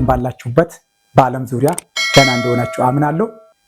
ሁላችሁም ባላችሁበት በዓለም ዙሪያ ደህና እንደሆናችሁ አምናለሁ።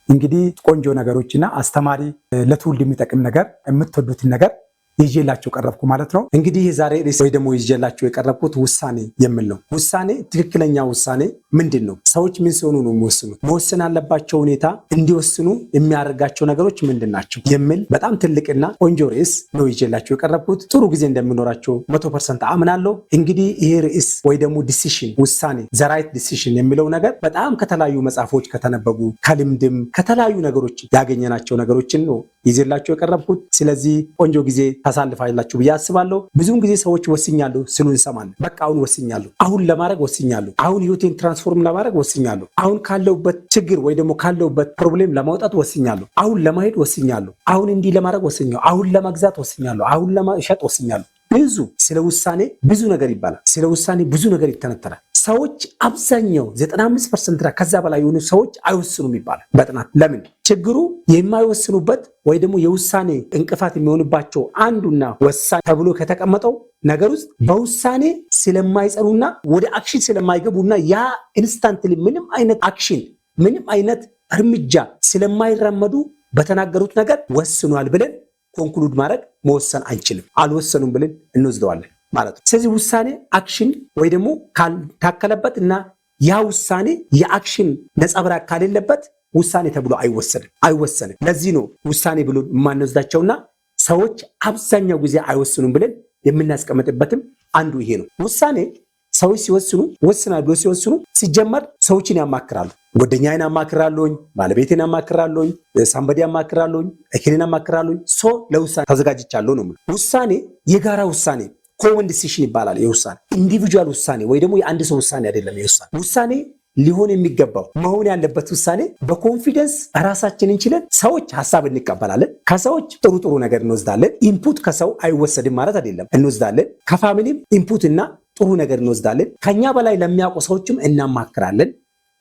እንግዲህ ቆንጆ ነገሮችና አስተማሪ፣ ለትውልድ የሚጠቅም ነገር፣ የምትወዱትን ነገር ይዤላችሁ ቀረብኩ ማለት ነው። እንግዲህ የዛሬ ርዕስ ወይ ደግሞ ይዤላችሁ የቀረብኩት ውሳኔ የሚል ነው። ውሳኔ፣ ትክክለኛ ውሳኔ ምንድን ነው? ሰዎች ምን ሲሆኑ ነው የሚወስኑት? መወሰን ያለባቸው ሁኔታ፣ እንዲወስኑ የሚያደርጋቸው ነገሮች ምንድን ናቸው የሚል በጣም ትልቅና ቆንጆ ርዕስ ነው ይዤላችሁ የቀረብኩት። ጥሩ ጊዜ እንደሚኖራችሁ 100% አምናለሁ። እንግዲህ ይሄ ርዕስ ወይ ደግሞ decision፣ ውሳኔ፣ the right decision የሚለው ነገር በጣም ከተለያዩ መጽሐፎች ከተነበቡ፣ ከልምድም፣ ከተለያዩ ነገሮች ያገኘናቸው ነገሮችን ነው ይዤላችሁ የቀረብኩት። ስለዚህ ቆንጆ ጊዜ ታሳልፋላችሁ ብዬ አስባለሁ። ብዙውን ጊዜ ሰዎች ወስኛለሁ ሲሉ እንሰማለን። በቃ አሁን ወስኛለሁ፣ አሁን ለማድረግ ወስኛለሁ፣ አሁን ህይወቴን transform ለማድረግ ወስኛለሁ፣ አሁን ካለሁበት ችግር ወይ ደግሞ ካለሁበት problem ለማውጣት ወስኛለሁ፣ አሁን ለመሄድ ወስኛለሁ፣ አሁን እንዲህ ለማድረግ ወስኛለሁ፣ አሁን ለመግዛት ወስኛለሁ፣ አሁን ለመሸጥ ወስኛለሁ። ብዙ ስለ ውሳኔ ብዙ ነገር ይባላል። ስለ ውሳኔ ብዙ ነገር ይተነተናል። ሰዎች አብዛኛው 95% ከዛ በላይ የሆኑ ሰዎች አይወስኑም ይባላል በጥናት። ለምን? ችግሩ የማይወስኑበት ወይ ደግሞ የውሳኔ እንቅፋት የሚሆንባቸው አንዱና ወሳኝ ተብሎ ከተቀመጠው ነገር ውስጥ በውሳኔ ስለማይጸኑና ወደ action ስለማይገቡና ያ instantly ምንም አይነት action፣ ምንም አይነት እርምጃ ስለማይራመዱ በተናገሩት ነገር ወስኗል ብለን conclude ማድረግ፣ መወሰን አንችልም። አልወሰኑም ብለን እንወስደዋለን ማለት ነው። ስለዚህ ውሳኔ action ወይ ደግሞ ካልታከለበት እና ያ ውሳኔ የ action ነጸብራቅ ከሌለበት ውሳኔ ተብሎ አይወሰድም፣ አይወሰንም። ለዚህ ነው ውሳኔ ብሎ የማንወስዳቸውና ሰዎች አብዛኛው ጊዜ አይወስኑም ብለን የምናስቀምጥበትም አንዱ ይሄ ነው። ውሳኔ ሰዎች ሲወስኑ፣ ወስናል ብሎ ሲወስኑ ሲጀመር ሰዎችን ያማክራሉ። ጓደኛዬን አማክራለሁኝ፣ ባለቤቴን አማክራለሁኝ፣ somebody አማክራለሁኝ፣ እከሌን አማክራለሁኝ። So ለውሳኔ ተዘጋጅቻለሁ ነው። ውሳኔ የጋራ ውሳኔ፣ common decision ይባላል። የውሳኔ individual ውሳኔ ወይ ደግሞ የአንድ ሰው ውሳኔ አይደለም። የውሳኔ ውሳኔ ሊሆን የሚገባው፣ መሆን ያለበት ውሳኔ በ confidence ራሳችንን ችለን ሰዎች ሀሳብ እንቀበላለን። ከሰዎች ጥሩ ጥሩ ነገር እንወስዳለን። Input ከሰው አይወሰድም ማለት አይደለም፣ እንወስዳለን። ከ family ም input እና ጥሩ ነገር እንወስዳለን። ከኛ በላይ ለሚያውቁ ሰዎችም እናማክራለን።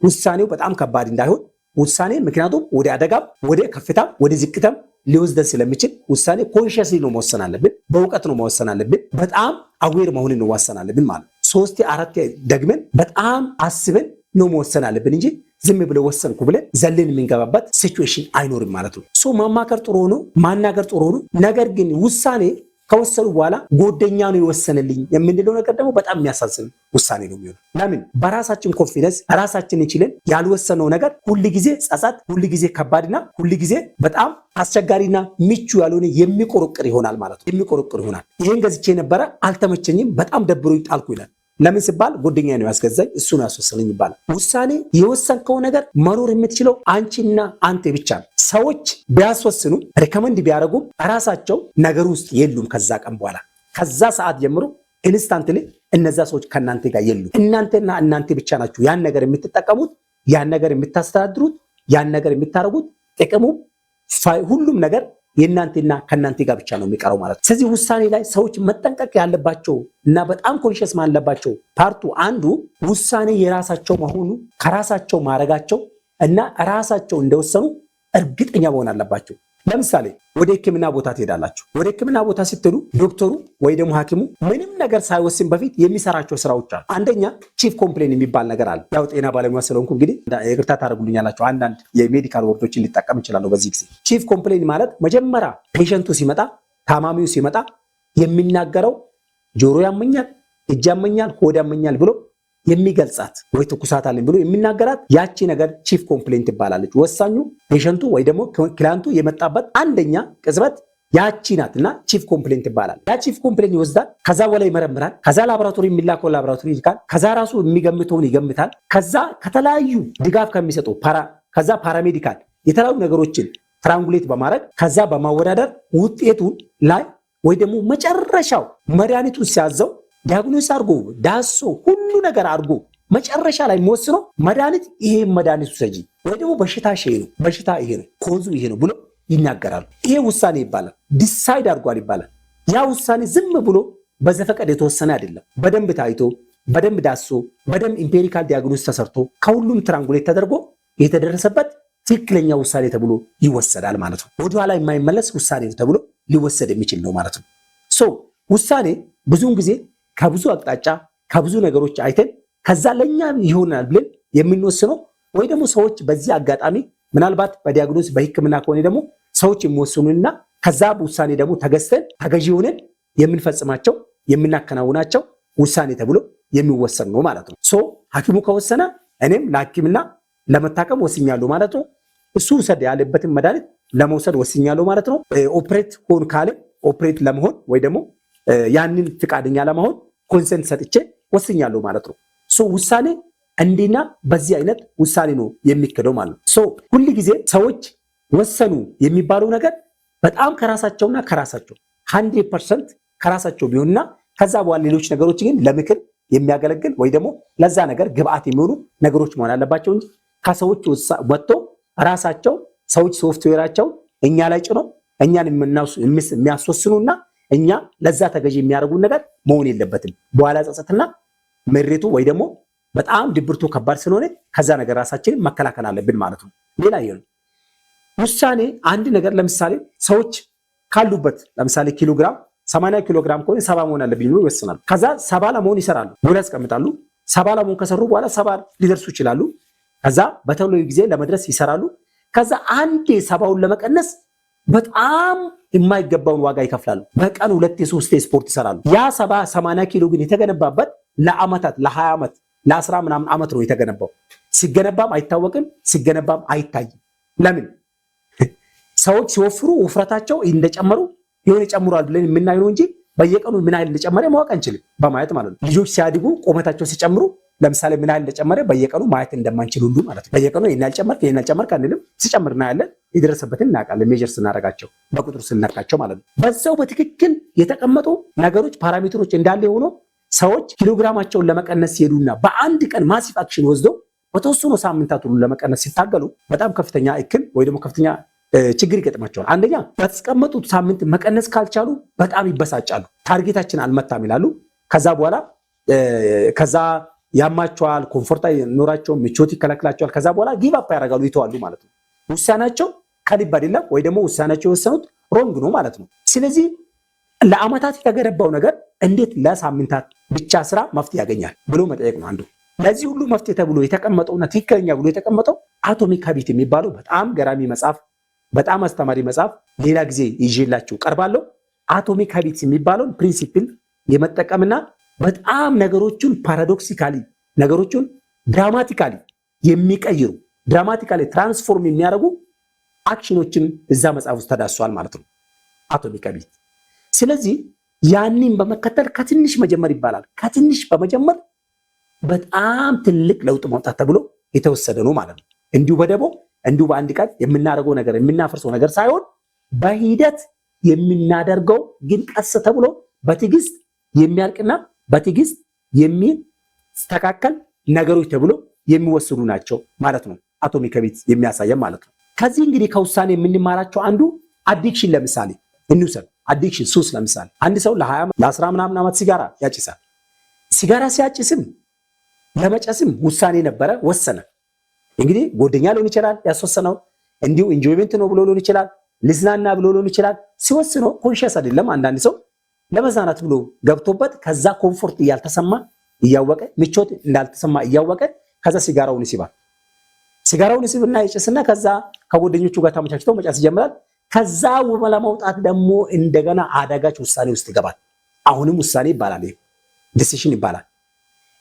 ውሳኔው በጣም ከባድ እንዳይሆን ውሳኔ፣ ምክንያቱም ወደ አደጋም፣ ወደ ከፍታም፣ ወደ ዝቅታም ሊወስደን ስለሚችል ውሳኔ consciously ነው መወሰን አለብን። በእውቀት ነው መወሰን አለብን። በጣም aware መሆንን ነው መወሰን አለብን ማለት ነው። ሶስቴ አራቴ ደግመን በጣም አስበን ነው መወሰን አለብን እንጂ ዝም ብሎ ወሰንኩ ብለን ዘለን የምንገባበት situation አይኖርም ማለት ነው። So ማማከር ጥሩ ሆኖ፣ ማናገር ጥሩ ሆኖ፣ ነገር ግን ውሳኔ ከወሰኑ በኋላ ጓደኛ ነው የወሰነልኝ የምንለው ነገር ደግሞ በጣም የሚያሳዝን ውሳኔ ነው የሚሆነው። ለምን? በራሳችን confidence ራሳችንን ችለን ያልወሰነው ነገር ሁል ጊዜ ጸጸት፣ ሁል ጊዜ ከባድና ሁል ጊዜ በጣም አስቸጋሪና ምቹ ያልሆነ፣ የሚቆረቅር ይሆናል ማለት ነው። የሚቆረቅር ይሆናል። ይሄን ገዝቼ ነበረ፣ አልተመቸኝም፣ በጣም ደብሮኝ ጣልኩ ይላል። ለምን ሲባል ጓደኛ ነው ያስገዛኝ፣ እሱ ነው ያስወሰነኝ ይባላል። ውሳኔ የወሰንከው ነገር መኖር የምትችለው አንቺና አንተ ብቻ ነው። ሰዎች ቢያስወስኑ፣ recommend ቢያደርጉም ራሳቸው ነገር ውስጥ የሉም። ከዛ ቀን በኋላ፣ ከዛ ሰዓት ጀምሮ instantly እነዛ ሰዎች ከእናንተ ጋር የሉም። እናንተና እናንተ ብቻ ናችሁ ያን ነገር የምትጠቀሙት፣ ያን ነገር የምታስተዳድሩት፣ ያን ነገር የምታደርጉት። ጥቅሙ፣ ሁሉም ነገር የእናንተና ከእናንተ ጋር ብቻ ነው የሚቀረው ማለት ነው። ስለዚህ ውሳኔ ላይ ሰዎች መጠንቀቅ ያለባቸው እና በጣም conscious መሆን ያለባቸው part ኡ አንዱ ውሳኔ የራሳቸው መሆኑ፣ ከራሳቸው ማድረጋቸው እና ራሳቸው እንደወሰኑ እርግጠኛ መሆን አለባቸው። ለምሳሌ ወደ ሕክምና ቦታ ትሄዳላችሁ። ወደ ሕክምና ቦታ ስትሄዱ ዶክተሩ ወይ ደግሞ ሐኪሙ ምንም ነገር ሳይወስን በፊት የሚሰራቸው ስራዎች አሉ። አንደኛ chief complain የሚባል ነገር አለ። ያው ጤና ባለሙያ ስለሆንኩ እንግዲህ ይቅርታ ታደርጉልኛላችሁ። አንዳንድ የ medical word ኦችን ልጠቀም እችላለሁ በዚህ ጊዜ። Chief complain ማለት መጀመሪያ patient ኡ ሲመጣ፣ ታማሚው ሲመጣ የሚናገረው ጆሮ ያመኛል፣ እጅ ያመኛል፣ ሆድ ያመኛል ብሎ የሚገልጻት ወይ ትኩሳት አለኝ ብሎ የሚናገራት ያቺ ነገር chief complaint ትባላለች። ወሳኙ patient ኡ ወይ ደግሞ client ኡ የመጣበት አንደኛ ቅጽበት ያቺ ናት እና chief complaint ይባላል። ያ chief complaint ይወስዳል። ከዛ በኋላ ይመረምራል። ከዛ ላቦራቶሪ የሚላከው ላቦራቶሪ ይልካል። ከዛ ራሱ የሚገምተውን ይገምታል። ከዛ ከተለያዩ ድጋፍ ከሚሰጡ ከዛ paramedical የተለያዩ ነገሮችን triangulate በማድረግ፣ ከዛ በማወዳደር ውጤቱን ላይ ወይ ደግሞ መጨረሻው መድኃኒቱን ሲያዘው diagnose አድርጎ፣ ዳሶ፣ ሁሉ ነገር አድርጎ መጨረሻ ላይ የሚወስነው መድኃኒት ይሄ መድኃኒቱ ሰጂ ወይ ደግሞ በሽታ ይሄ ነው፣ በሽታ ይሄ ነው፣ cause ኡ ይሄ ነው ብሎ ይናገራሉ። ይሄ ውሳኔ ይባላል። Decide አድርጓል ይባላል። ያ ውሳኔ ዝም ብሎ በዘፈቀደ የተወሰነ አይደለም። በደንብ ታይቶ፣ በደንብ ዳሶ፣ በደንብ empirical diagnose ተሰርቶ፣ ከሁሉም triangulate ተደርጎ የተደረሰበት ትክክለኛ ውሳኔ ተብሎ ይወሰዳል ማለት ነው። ወደኋላ የማይመለስ ውሳኔ ተብሎ ሊወሰድ የሚችል ነው ማለት ነው። So ውሳኔ ብዙውን ጊዜ ከብዙ አቅጣጫ፣ ከብዙ ነገሮች አይተን ከዛ ለኛ ይሆናል ብለን የምንወስነው ወይ ደግሞ ሰዎች በዚህ አጋጣሚ ምናልባት በ diagnose በሕክምና ከሆነ ደግሞ ሰዎች የሚወስኑና ከዛ ውሳኔ ደግሞ ተገዝተን ተገዢ ሆነን የምንፈጽማቸው የምናከናውናቸው ውሳኔ ተብሎ የሚወሰን ነው ማለት ነው። So ሐኪሙ ከወሰነ እኔም ለሐኪምና ለመታከም ወስኛለሁ ማለት ነው። እሱ ውሰድ ያለበትን መድኃኒት ለመውሰድ ወስኛለሁ ማለት ነው። Operate ሆን ካለ operate ለመሆን ወይ ደግሞ ያንን ፍቃደኛ ለመሆን consent ሰጥቼ ወስኛለሁ ማለት ነው። So ውሳኔ እንዲና በዚህ አይነት ውሳኔ ነው የሚከደው ማለት ነው። So ሁል ጊዜ ሰዎች ወሰኑ የሚባለው ነገር በጣም ከራሳቸውና ከራሳቸው 100% ከራሳቸው ቢሆንና ከዛ በኋላ ሌሎች ነገሮች ግን ለምክር የሚያገለግል ወይ ደግሞ ለዛ ነገር ግብአት የሚሆኑ ነገሮች መሆን አለባቸው እንጂ ከሰዎች ወጥቶ ራሳቸው ሰዎች ሶፍትዌራቸው እኛ ላይ ጭኖ እኛን የሚያስወስኑና እኛ ለዛ ተገዢ የሚያደርጉን ነገር መሆን የለበትም። በኋላ ጸጸትና ምሬቱ ወይ ደግሞ በጣም ድብርቱ ከባድ ስለሆነ ከዛ ነገር ራሳችንን መከላከል አለብን ማለት ነው። ሌላ ይሄ ነው ውሳኔ። አንድ ነገር ለምሳሌ ሰዎች ካሉበት ለምሳሌ ኪሎግራም 80 ኪሎ ግራም ከሆነ 70 መሆን አለብኝ ብሎ ይወስናሉ። ከዛ 70 ለመሆን ይሰራሉ፣ ጎል ያስቀምጣሉ። 70 ለመሆን ከሰሩ በኋላ 70 ሊደርሱ ይችላሉ። ከዛ በተለዩ ጊዜ ለመድረስ ይሰራሉ። ከዛ አንዴ 70ውን ለመቀነስ በጣም የማይገባውን ዋጋ ይከፍላሉ። በቀን ሁለቴ ሶስቴ ስፖርት ይሰራሉ። ያ 70 80 ኪሎ ግን የተገነባበት ለአመታት፣ ለ20 ዓመት፣ ለ10 ምናምን ዓመት ነው የተገነባው። ሲገነባም አይታወቅም፣ ሲገነባም አይታይም። ለምን ሰዎች ሲወፍሩ ውፍረታቸው እንደጨመሩ የሆነ ጨምሯል ብለን የምናየው ነው እንጂ በየቀኑ ምን ያህል እንደጨመረ ማወቅ አንችልም፣ በማየት ማለት ነው። ልጆች ሲያድጉ ቁመታቸው ሲጨምሩ ለምሳሌ ምን ያህል እንደጨመረ በየቀኑ ማየት እንደማንችል ሁሉ ማለት ነው። በየቀኑ ይሄን ያህል ጨመርክ፣ ይሄን ያህል ጨመርክ አንልም። ሲጨምር እናያለን፣ የደረሰበትን እናውቃለን፣ measure ስናደርጋቸው በቁጥር ስንለካቸው ማለት ነው። በዛው በትክክል የተቀመጡ ነገሮች parameter ኦች እንዳለ ሆኖ ሰዎች ኪሎግራማቸውን ለመቀነስ ሲሄዱና በአንድ ቀን massive action ወስደው በተወሰኑ ሳምንታት ሁሉ ለመቀነስ ሲታገሉ በጣም ከፍተኛ እክል ወይ ደግሞ ከፍተኛ ችግር ይገጥማቸዋል። አንደኛ በተቀመጡት ሳምንት መቀነስ ካልቻሉ በጣም ይበሳጫሉ። Target ኣችን አልመታም ይላሉ። ከዛ በኋላ ከዛ ያማቸዋል፣ comfort አይኖራቸውም፣ ምቾት ይከለክላቸዋል። ከዛ በኋላ give up ያደርጋሉ፣ ይተዋሉ ማለት ነው። ውሳኔያቸው ከልብ አይደለም ወይ ደግሞ ውሳኔያቸው የወሰኑት wrong ነው ማለት ነው። ስለዚህ ለአመታት የተገነባው ነገር እንዴት ለሳምንታት ብቻ ስራ መፍትሄ ያገኛል ብሎ መጠየቅ ነው አንዱ። ለዚህ ሁሉ መፍትሄ ተብሎ የተቀመጠውና ትክክለኛ ብሎ የተቀመጠው Atomic Habit የሚባለው በጣም ገራሚ መጽሐፍ፣ በጣም አስተማሪ መጽሐፍ ሌላ ጊዜ ይዤላችሁ ቀርባለሁ። Atomic Habits የሚባለውን principle የመጠቀምና በጣም ነገሮቹን paradoxically፣ ነገሮቹን dramatically የሚቀይሩ፣ dramatically transform የሚያደርጉ action ኖችን እዛ መጽሐፍ ውስጥ ተዳስሷል ማለት ነው። Atomic Habit። ስለዚህ ያንን በመከተል ከትንሽ መጀመር ይባላል። ከትንሽ በመጀመር በጣም ትልቅ ለውጥ ማምጣት ተብሎ የተወሰደ ነው ማለት ነው። እንዲሁ በደቦ እንዲሁ በአንድ ቀን የምናደርገው ነገር የምናፈርሰው ነገር ሳይሆን በሂደት የምናደርገው ግን ቀስ ተብሎ በትዕግስት የሚያልቅና በትዕግስት የሚስተካከል ነገሮች ተብሎ የሚወስዱ ናቸው ማለት ነው። Atomic Habit የሚያሳየን ማለት ነው። ከዚህ እንግዲህ ከውሳኔ የምንማራቸው አንዱ addiction ለምሳሌ እንውሰድ። Addiction ሱስ፣ ለምሳሌ አንድ ሰው ለ20 ለ10 ምናምን ዓመት ሲጋራ ያጭሳል። ሲጋራ ሲያጭስም ለመጨስም ውሳኔ ነበረ፣ ወሰነ። እንግዲህ ጓደኛ ሊሆን ይችላል ያስወሰነው፣ እንዲሁ enjoyment ነው ብሎ ሊሆን ይችላል፣ ልዝናና ብሎ ሊሆን ይችላል። ሲወስነው conscious አይደለም። አንዳንድ ሰው ለመዝናናት ብሎ ገብቶበት ከዛ comfort እያልተሰማ እያወቀ፣ ምቾት እንዳልተሰማ እያወቀ ከዛ ሲጋራውን ይስባል። ሲጋራውን ይስብና ይጭስና ከዛ ከጓደኞቹ ጋር ተመቻችቶ መጫስ ይጀምራል። ከዛ ለመውጣት ደግሞ እንደገና አዳጋች ውሳኔ ውስጥ ይገባል። አሁንም ውሳኔ ይባላል፣ ይሄ decision ይባላል።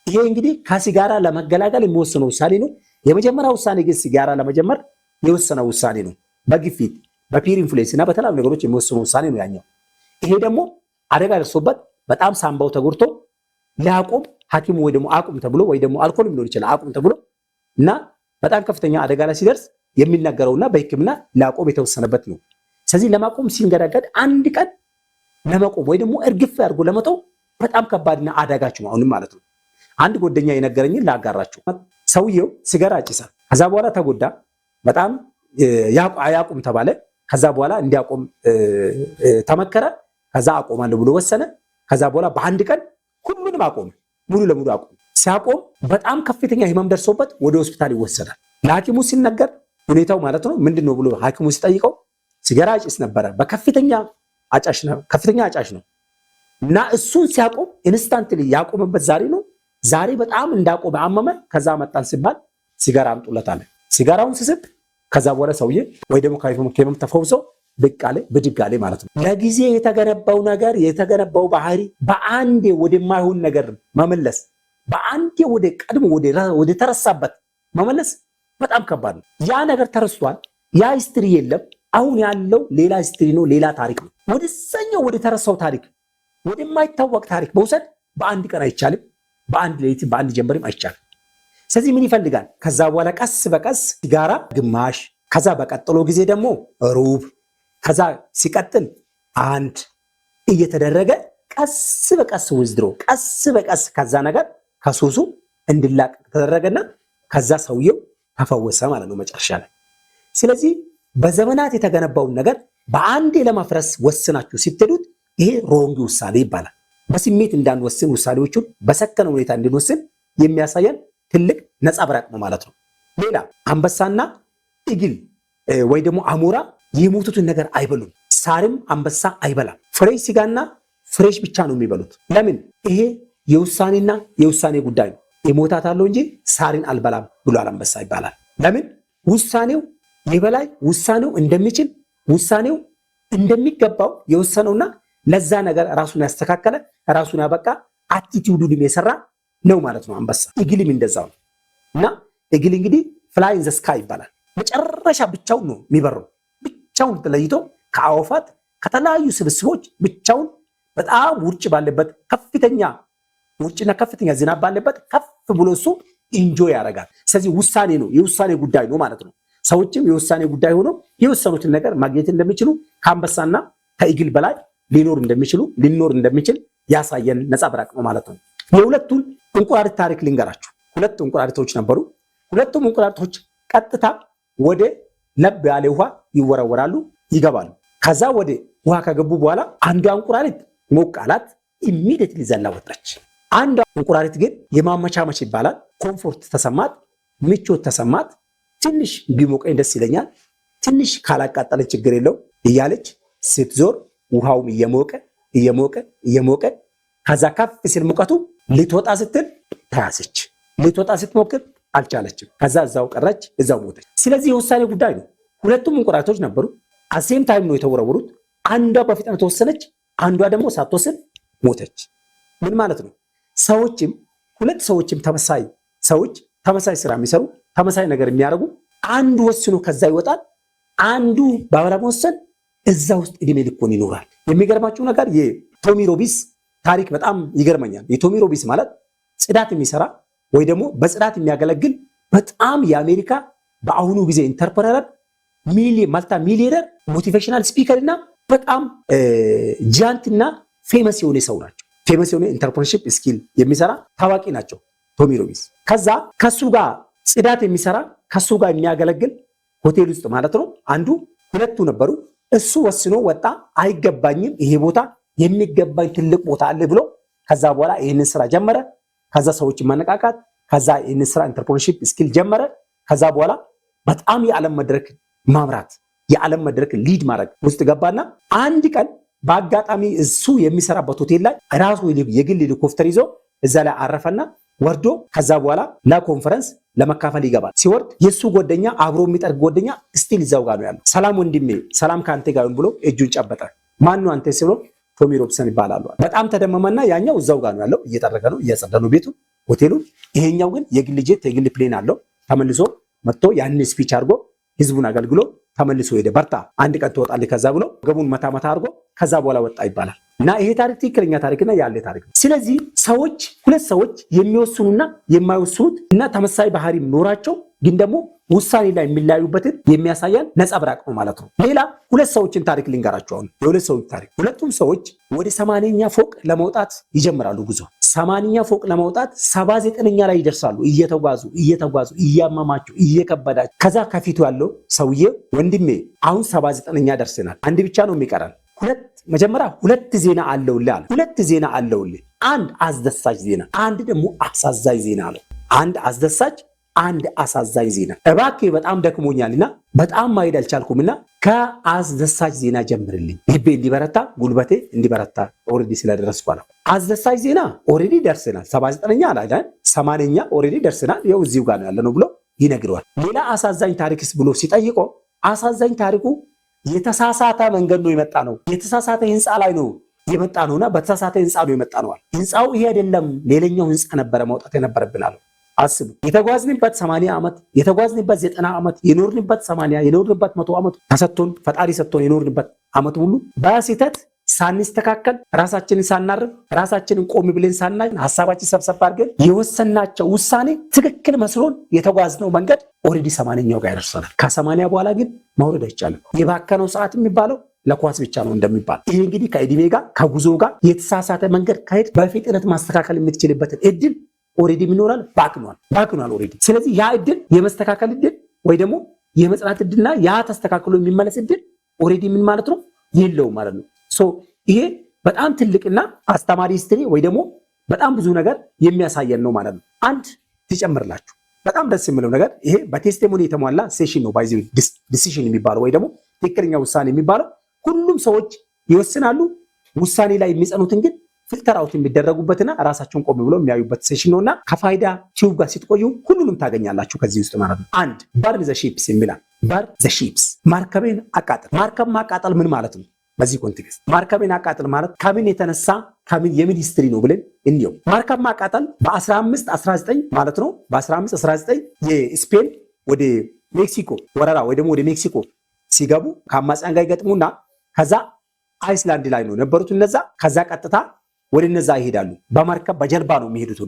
ይሄ እንግዲህ ከሲጋራ ለመገላገል የሚወስነው ውሳኔ ነው። የመጀመሪያ ውሳኔ ግን ሲጋራ ለመጀመር የወሰነው ውሳኔ ነው። በግፊት፣ በ peer influence እና በተለያዩ ነገሮች የሚወስነው ውሳኔ ነው ያኛው። ይሄ ደግሞ አደጋ ደርሶበት በጣም ሳምባው ተጎድቶ ሊያቆም ሐኪሙ ወይ ደግሞ አቁም ተብሎ ወይ ደግሞ አልኮልም ሊሆን ይችላል አቁም ተብሎ እና በጣም ከፍተኛ አደጋ ላይ ሲደርስ የሚነገረውና በሕክምና ሊያቆም የተወሰነበት ነው። ስለዚህ ለማቆም ሲንገዳገድ አንድ ቀን ለመቆም ወይ ደግሞ እርግፍ አድርጎ ለመተው በጣም ከባድና አዳጋች ነው አሁንም ማለት ነው። አንድ ጓደኛ የነገረኝን ላጋራችሁ። ሰውየው ሲጋራ ያጭሳል። ከዛ በኋላ ተጎዳ። በጣም ያቁም ተባለ። ከዛ በኋላ እንዲያቆም ተመከረ። ከዛ አቆማለሁ ብሎ ወሰነ። ከዛ በኋላ በአንድ ቀን ሁሉንም አቆመ፣ ሙሉ ለሙሉ አቆመ። ሲያቆም በጣም ከፍተኛ ህመም ደርሶበት ወደ ሆስፒታል ይወሰዳል። ለሐኪሙ ሲነገር ሁኔታው ማለት ነው ምንድን ነው ብሎ ሐኪሙ ሲጠይቀው ሲጋራ ያጭስ ነበረ፣ በከፍተኛ አጫሽ ነው፣ ከፍተኛ አጫሽ ነው እና እሱን ሲያቆም instantly ያቆመበት ዛሬ ነው። ዛሬ በጣም እንዳቆመ አመመ። ከዛ መጣን ሲባል ሲጋራ አምጡለት አለ። ሲጋራውን ሲስብ ከዛ በኋላ ሰውዬ ወይ ደግሞ ከህመም ተፈውሶ ብቅ አለ፣ ብድግ አለ ማለት ነው። ለጊዜ የተገነባው ነገር፣ የተገነባው ባህሪ በአንዴ ወደማይሆን ነገር መመለስ፣ በአንዴ ወደ ቀድሞ ወደ ተረሳበት መመለስ በጣም ከባድ ነው። ያ ነገር ተረስቷል። ያ history የለም። አሁን ያለው ሌላ history ነው፣ ሌላ ታሪክ ነው። ወደዛኛው ወደ ተረሳው ታሪክ፣ ወደማይታወቅ ታሪክ መውሰድ በአንድ ቀን አይቻልም። በአንድ ሌሊት፣ በአንድ ጀንበርም አይቻልም። ስለዚህ ምን ይፈልጋል? ከዛ በኋላ ቀስ በቀስ ሲጋራ ግማሽ፣ ከዛ በቀጥሎ ጊዜ ደግሞ ሩብ፣ ከዛ ሲቀጥል አንድ እየተደረገ ቀስ በቀስ withdraw፣ ቀስ በቀስ ከዛ ነገር ከሱሱ እንዲላቀቅ ተደረገና ከዛ ሰውየው ተፈወሰ ማለት ነው መጨረሻ ላይ። ስለዚህ በዘመናት የተገነባውን ነገር በአንዴ ለማፍረስ ወስናችሁ ስትሄዱት ይሄ wrong ውሳኔ ይባላል። በስሜት እንዳንወስን፣ ውሳኔዎቹን በሰከነ ሁኔታ እንድንወስን የሚያሳየን ትልቅ ነጸብራቅ ነው ማለት ነው። ሌላ አንበሳና eagle ወይ ደግሞ አሞራ የሞቱትን ነገር አይበሉም። ሳርም አንበሳ አይበላም። Fresh ስጋና fresh ብቻ ነው የሚበሉት። ለምን? ይሄ የውሳኔና የውሳኔ ጉዳይ ነው። እሞታታለሁ እንጂ ሳርን አልበላም ብሏል አንበሳ ይባላል። ለምን? ውሳኔው የበላይ፣ ውሳኔው እንደሚችል፣ ውሳኔው እንደሚገባው የወሰነውና ለዛ ነገር ራሱን ያስተካከለ፣ ራሱን ያበቃ፣ attitude ኡንም የሰራ ነው ማለት ነው አንበሳ። Eagle ም እንደዛው ነው። እና eagle እንግዲህ fly in the sky ይባላል። መጨረሻ ብቻውን ነው የሚበረው። ብቻውን ተለይቶ ከአዕዋፋት፣ ከተለያዩ ስብስቦች ብቻውን በጣም ውርጭ ባለበት፣ ከፍተኛ ውርጭና ከፍተኛ ዝናብ ባለበት ከፍ ብሎ እሱ enjoy ያደርጋል። ስለዚህ ውሳኔ ነው፣ የውሳኔ ጉዳይ ነው ማለት ነው። ሰዎችም የውሳኔ ጉዳይ ሆኖ የወሰኑትን ነገር ማግኘት እንደሚችሉ፣ ከአንበሳና ከ eagle በላይ ሊኖር እንደሚችሉ፣ ሊኖር እንደሚችል ያሳየን ነጸብራቅ ነው ማለት ነው። የሁለቱን እንቁራሪት ታሪክ ልንገራችሁ። ሁለት እንቁራሪቶች ነበሩ። ሁለቱም እንቁራሪቶች ቀጥታ ወደ ለብ ያለ ውሃ ይወረወራሉ፣ ይገባሉ። ከዛ ወደ ውሃ ከገቡ በኋላ አንዷ እንቁራሪት ሞቅ አላት፣ immediately ዘላ ወጣች። አንዷ እንቁራሪት ግን የማመቻመች ይባላል፣ comfort ተሰማት፣ ምቾት ተሰማት። ትንሽ ቢሞቀኝ ደስ ይለኛል፣ ትንሽ ካላቃጠለኝ ችግር የለው እያለች ስትዞር ውሃውም እየሞቀ እየሞቀ እየሞቀ ከዛ ከፍ ሲል ሙቀቱ ልትወጣ ስትል ተያዘች። ልትወጣ ስትሞክር አልቻለችም። ከዛ እዛው ቀረች፣ እዛው ሞተች። ስለዚህ የውሳኔ ጉዳይ ነው። ሁለቱም እንቁራሪቶች ነበሩ። At the same time ነው የተወረወሩት። አንዷ በፍጥነት ወሰነች፣ አንዷ ደግሞ ሳትወስን ሞተች። ምን ማለት ነው? ሰዎችም፣ ሁለት ሰዎችም፣ ተመሳሳይ ሰዎች፣ ተመሳሳይ ስራ የሚሰሩ፣ ተመሳሳይ ነገር የሚያደርጉ፣ አንዱ ወስኖ ከዛ ይወጣል፣ አንዱ ባለመወሰን እዛ ውስጥ እድሜ ልኩን ይኖራል። የሚገርማችሁ ነገር የቶሚ ሮቢንስ ታሪክ በጣም ይገርመኛል። የቶሚ ሮቢንስ ማለት ጽዳት የሚሰራ ወይ ደግሞ በጽዳት የሚያገለግል በጣም የአሜሪካ በአሁኑ ጊዜ entrepreneur፣ multi millionaire፣ motivational speaker እና በጣም giant እና famous የሆነ ሰው ናቸው። Famous የሆነ entrepreneurship skill የሚሰራ ታዋቂ ናቸው ቶሚ ሮቢንስ። ከዛ ከሱ ጋር ጽዳት የሚሰራ፣ ከሱ ጋር የሚያገለግል ሆቴል ውስጥ ማለት ነው፣ አንዱ ሁለቱ ነበሩ። እሱ ወስኖ ወጣ። አይገባኝም ይሄ ቦታ፣ የሚገባኝ ትልቅ ቦታ አለ ብሎ ከዛ በኋላ ይህንን ስራ ጀመረ። ከዛ ሰዎችን ማነቃቃት፣ ከዛ ይህንን ስራ entrepreneurship skill ጀመረ። ከዛ በኋላ በጣም የዓለም መድረክ ማምራት፣ የዓለም መድረክ lead ማድረግ ውስጥ ገባና አንድ ቀን በአጋጣሚ እሱ የሚሰራበት ሆቴል ላይ ራሱ የግል ሄሊኮፕተር ይዞ እዛ ላይ አረፈና ወርዶ ከዛ በኋላ ለኮንፈረንስ ለመካፈል ይገባል። ሲወርድ የእሱ ጓደኛ፣ አብሮ የሚጠርግ ጓደኛ still እዛው ጋር ነው ያለው። ሰላም ወንድሜ፣ ሰላም ከአንተ ጋር ብሎ እጁን ጨበጠ። ማነው አንተ ሲለው ቶሚ ሮቢንሰን ይባላሉ። በጣም ተደመመና ያኛው እዛው ጋር ነው ያለው፣ እየጠረገ ነው፣ እያጸዳ ነው ቤቱ፣ ሆቴሉን። ይሄኛው ግን የግል ጄት፣ የግል plane አለው። ተመልሶ መጥቶ ያን speech አድርጎ ህዝቡን አገልግሎ ተመልሶ ሄደ። በርታ፣ አንድ ቀን ትወጣለህ ከዛ ብሎ ገቡን መታ መታ አድርጎ ከዛ በኋላ ወጣ ይባላል። እና ይሄ ታሪክ ትክክለኛ ታሪክና ያለ ታሪክ ነው። ስለዚህ ሰዎች፣ ሁለት ሰዎች የሚወስኑና የማይወስኑት እና ተመሳሳይ ባህሪ ኖራቸው ግን ደግሞ ውሳኔ ላይ የሚለያዩበትን የሚያሳየን ነጸብራቅ ነው ማለት ነው። ሌላ ሁለት ሰዎችን ታሪክ ልንገራችሁ። አሁን የሁለት ሰዎች ታሪክ። ሁለቱም ሰዎች ወደ 80ኛ ፎቅ ለመውጣት ይጀምራሉ ጉዞ። 80ኛ ፎቅ ለመውጣት 79ኛ ላይ ይደርሳሉ። እየተጓዙ እየተጓዙ፣ እያመማቸው፣ እየከበዳቸው፣ ከዛ ከፊቱ ያለው ሰውዬ ወንድሜ፣ አሁን 79ኛ ደርሰናል፣ አንድ ብቻ ነው የሚቀረን። ሁለት መጀመሪያ ሁለት ዜና አለውልህ አለ። ሁለት ዜና አለውልህ። አንድ አስደሳች ዜና፣ አንድ ደግሞ አሳዛኝ ዜና አለው። አንድ አስደሳች አንድ አሳዛኝ ዜና እባክህ፣ በጣም ደክሞኛልና በጣም ማሄድ አልቻልኩምና ከአስደሳች ዜና ጀምርልኝ፣ ልቤ እንዲበረታ ጉልበቴ እንዲበረታ already ስለደረስኩ አለው። አስደሳች ዜና already ደርሰናል። 79ኛ አላለን፣ 80ኛ already ደርሰናል። ይኸው እዚሁ ጋር ነው ያለነው ብሎ ይነግረዋል። ሌላ አሳዛኝ ታሪክስ ብሎ ሲጠይቀው አሳዛኝ ታሪኩ የተሳሳተ መንገድ ነው የመጣ ነው፣ የተሳሳተ ህንፃ ላይ ነው የመጣ ነውና በተሳሳተ ህንፃ ነው የመጣ ነዋል። ህንፃው ይሄ አይደለም፣ ሌላኛው ህንፃ ነበረ መውጣት የነበረብን አለው። አስቡ፣ የተጓዝንበት 80 ዓመት፣ የተጓዝንበት 90 ዓመት፣ የኖርንበት 80፣ የኖርንበት 100 ዓመት ተሰጥቶን፣ ፈጣሪ ሰጥቶን የኖርንበት ዓመት ሁሉ በስህተት ሳንስተካከል፣ ራሳችንን ሳናርም፣ ራሳችንን ቆም ብለን ሳናይ፣ ሀሳባችን ሰብሰብ አድርገን የወሰናቸው ውሳኔ ትክክል መስሎን የተጓዝነው መንገድ already 80ኛው ጋር ያደርሰናል። ከ80 በኋላ ግን መውረድ አይቻልም። የባከነው ሰዓት የሚባለው ለኳስ ብቻ ነው እንደሚባል፣ ይህ እንግዲህ ከእድሜ ጋር ከጉዞ ጋር የተሳሳተ መንገድ ከሄድ በፍጥነት ማስተካከል የምትችልበትን እድል already ይኖራል፣ ባክኗል፣ ባክኗል already። ስለዚህ ያ እድል የመስተካከል እድል ወይ ደግሞ የመጽናት እድልና ያ ተስተካክሎ የሚመለስ እድል already ምን ማለት ነው የለውም ማለት ነው። So ይሄ በጣም ትልቅና አስተማሪ history ወይ ደግሞ በጣም ብዙ ነገር የሚያሳየን ነው ማለት ነው። አንድ ትጨምርላችሁ በጣም ደስ የሚለው ነገር ይሄ በ testimony የተሟላ session ነው። By the way decision የሚባለው ወይ ደግሞ ትክክለኛ ውሳኔ የሚባለው ሁሉም ሰዎች ይወስናሉ። ውሳኔ ላይ የሚጸኑትን ግን filter out የሚደረጉበትና ራሳቸውን ቆም ብሎ የሚያዩበት session ነውና ከፋይዳ ቲዩብ ጋር ስትቆዩ ሁሉንም ታገኛላችሁ ከዚህ ውስጥ ማለት ነው። አንድ burn the ships የሚላል፣ burn the ships፣ መርከቤን አቃጥል። መርከብ ማቃጠል ምን ማለት ነው? በዚህ context መርከቤን አቃጥል ማለት ከምን የተነሳ ከምን የምን history ነው ብለን እንየው። መርከብ ማቃጠል በ1519 ማለት ነው። በ1519 የስፔን ወደ ሜክሲኮ ወረራ ወይ ደግሞ ወደ ሜክሲኮ ሲገቡ ከአማጽያን ጋር ይገጥሙና ከዛ island ላይ ነው ነበሩት እነዛ። ከዛ ቀጥታ ወደ እነዛ ይሄዳሉ። በመርከብ በጀልባ ነው የሚሄዱት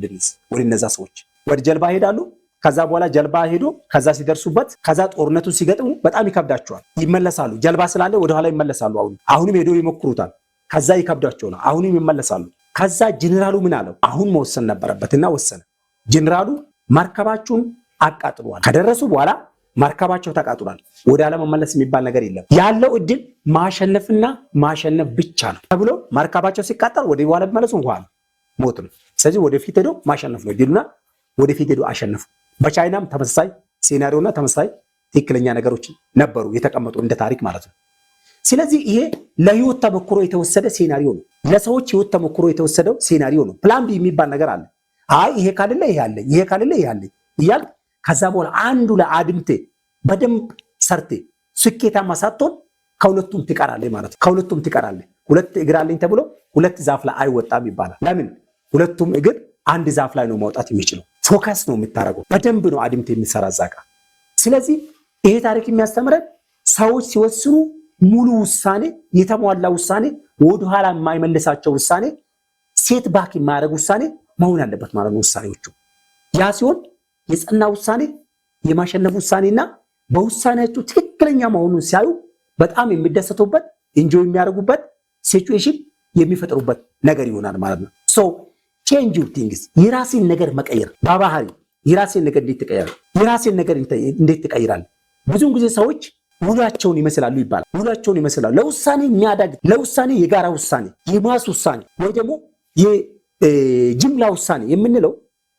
ወደ እነዛ ሰዎች፣ ወደ ጀልባ ይሄዳሉ። ከዛ በኋላ ጀልባ ሄዶ ከዛ ሲደርሱበት ከዛ ጦርነቱን ሲገጥሙ በጣም ይከብዳቸዋል። ይመለሳሉ። ጀልባ ስላለ ወደኋላ ይመለሳሉ። አሁን አሁንም ሄዶ ይሞክሩታል። ከዛ ይከብዳቸዋል። አሁንም ይመለሳሉ። ከዛ ጀኔራሉ ምን አለው? አሁን መወሰን ነበረበትና ወሰነ። ጀኔራሉ መርከባችሁን አቃጥሏል። ከደረሱ በኋላ መርከባቸው ተቃጥሏል። ወደ ኋላ መመለስ የሚባል ነገር የለም። ያለው እድል ማሸነፍና ማሸነፍ ብቻ ነው ተብሎ መርከባቸው ሲቃጠል ወደ ኋላ ቢመለሱ ውሃ ነው፣ ሞት ነው። ስለዚህ ወደፊት ሄዶ ማሸነፍ ነው እድሉና ወደፊት ሄዶ አሸነፉ። በቻይናም ተመሳሳይ scenario ና ተመሳሳይ ትክክለኛ ነገሮች ነበሩ የተቀመጡ እንደ ታሪክ ማለት ነው። ስለዚህ ይሄ ለህይወት ተሞክሮ የተወሰደ scenario ነው። ለሰዎች ህይወት ተሞክሮ የተወሰደው scenario ነው። Plan B የሚባል ነገር አለ። አይ ይሄ ካለለ ይሄ አለ፣ ይሄ ካለለ ይሄ አለ እያልክ ከዛ በኋላ አንዱ ላይ አድምቴ በደንብ ሰርቴ ስኬታማ ሳትሆን ከሁለቱም ትቀራለህ ማለት ነው። ከሁለቱም ትቀራለህ። ሁለት እግር አለኝ ተብሎ ሁለት ዛፍ ላይ አይወጣም ይባላል። ለምን? ሁለቱም እግር አንድ ዛፍ ላይ ነው መውጣት የሚችለው። Focus ነው የምታደርገው። በደንብ ነው አድምቴ የሚሰራ እዛ ጋር። ስለዚህ ይሄ ታሪክ የሚያስተምረን ሰዎች ሲወስኑ ሙሉ ውሳኔ፣ የተሟላ ውሳኔ፣ ወደኋላ የማይመልሳቸው ውሳኔ፣ set back የማያደርግ ውሳኔ መሆን አለበት ማለት ነው ውሳኔዎቹ። ያ ሲሆን የጸና ውሳኔ፣ የማሸነፍ ውሳኔና በውሳኔያቸው ትክክለኛ መሆኑን ሲያዩ በጣም የሚደሰቱበት፣ enjoy የሚያደርጉበት situation የሚፈጥሩበት ነገር ይሆናል ማለት ነው። So change your things፣ የራሴን ነገር መቀየር፣ በባህሪ የራሴን ነገር እንዴት ትቀይራለህ? የራሴን ነገር እንዴት ትቀይራለህ? ብዙውን ጊዜ ሰዎች ውሏቸውን ይመስላሉ ይባላል። ውሏቸውን ይመስላሉ። ለውሳኔ የሚያዳግት፣ ለውሳኔ የጋራ ውሳኔ፣ የ mass ውሳኔ ወይ ደግሞ የጅምላ ውሳኔ የምንለው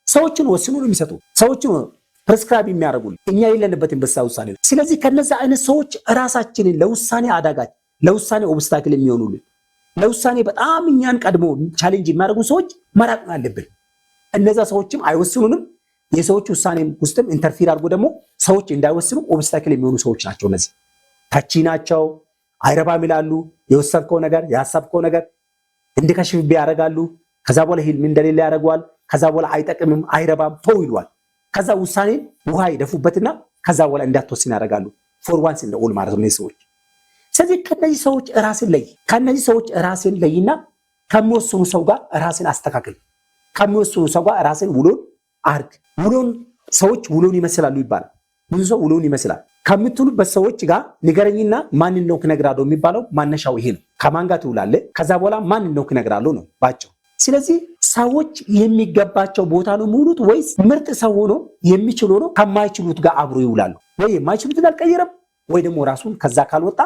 ሰዎችን ወስኑ ነው የሚሰጡ፣ ሰዎችን prescribe የሚያደርጉልን፣ እኛ የለንበትም በዛ ውሳኔ። ስለዚህ ከነዛ አይነት ሰዎች ራሳችንን ለውሳኔ አዳጋች፣ ለውሳኔ obstacle የሚሆኑልን፣ ለውሳኔ በጣም እኛን ቀድሞ challenge የሚያደርጉ ሰዎች መራቅ ነው ያለብን። እነዛ ሰዎችም አይወስኑንም። የሰዎች ውሳኔ ውስጥም interfere አድርጎ ደግሞ ሰዎች እንዳይወስኑ obstacle የሚሆኑ ሰዎች ናቸው። እነዚህ ተቺ ናቸው፣ አይረባም ይላሉ። የወሰንከው ነገር ያሰብከው ነገር እንዲከሽፍብህ ያደርጋሉ። ከዛ በኋላ ህልም እንደሌለ ያደርገዋል። ከዛ በኋላ አይጠቅምም፣ አይረባም፣ ተው ይሏል። ከዛ ውሳኔን ውሃ ይደፉበትና ከዛ በኋላ እንዳትወስን ያደርጋሉ። For once and all ማለት ነው ሰዎች። ስለዚህ ከነዚህ ሰዎች ራስን ለይ። ከነዚህ ሰዎች ራስን ለይና ከሚወስኑ ሰው ጋር ራስን አስተካክል። ከሚወስኑ ሰው ጋር ራስን ውሎን አርግ። ውሎን ሰዎች ውሎን ይመስላሉ ይባላል። ብዙ ሰው ውሎን ይመስላል ከምትሉበት ሰዎች ጋር ንገረኝና ማንን ነው እነግርሃለሁ የሚባለው ማነሻው ይሄ ነው። ከማን ጋር ትውላለህ? ከዛ በኋላ ማንን ነው እነግርሃለሁ ነው ባጭሩ። ስለዚህ ሰዎች የሚገባቸው ቦታ ነው የሚውሉት ወይስ ምርጥ ሰው ሆኖ የሚችል ሆኖ ከማይችሉት ጋር አብሮ ይውላሉ? ወይ የማይችሉትን አልቀየረም ወይ ደግሞ ራሱን ከዛ ካልወጣ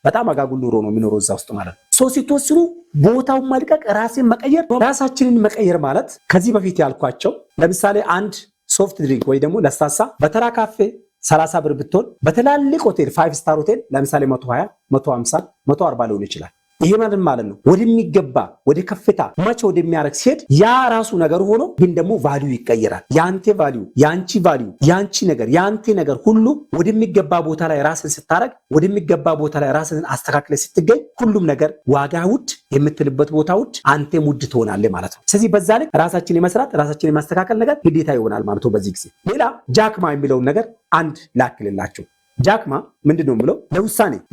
በጣም አጋጉል ኑሮ ነው የሚኖረው እዛ ውስጥ ማለት ነው። ሰው ሲትወስኑ ቦታውን መልቀቅ፣ ራሴን መቀየር፣ ራሳችንን መቀየር ማለት ከዚህ በፊት ያልኳቸው ለምሳሌ አንድ Soft drink ወይ ደግሞ ለስላሳ በተራ ካፌ 30 ብር ብትሆን በትላልቅ ሆቴል፣ five star ሆቴል ለምሳሌ 120፣ 150፣ 140 ሊሆን ይችላል። ይሄ ማለት ማለት ነው ወደሚገባ ወደ ከፍታ መቼ ወደሚያደርግ ሲሄድ ያ ራሱ ነገር ሆኖ ግን ደግሞ value ይቀየራል። የአንተ value፣ የአንቺ value፣ የአንቺ ነገር፣ የአንተ ነገር ሁሉ ወደሚገባ ቦታ ላይ ራስን ስታረግ፣ ወደሚገባ ቦታ ላይ ራስን አስተካክለህ ስትገኝ ሁሉም ነገር ዋጋ ውድ የምትልበት ቦታ ውድ፣ አንተም ውድ ትሆናለህ ማለት ነው። ስለዚህ በዛ ልክ ራሳችን የመስራት፣ ራሳችን የማስተካከል ነገር ግዴታ ይሆናል ማለት ነው። በዚህ ጊዜ ሌላ ጃክ ማ የሚለውን ነገር አንድ ላክልላችሁ። ጃክ ማ ምንድን ነው የምለው?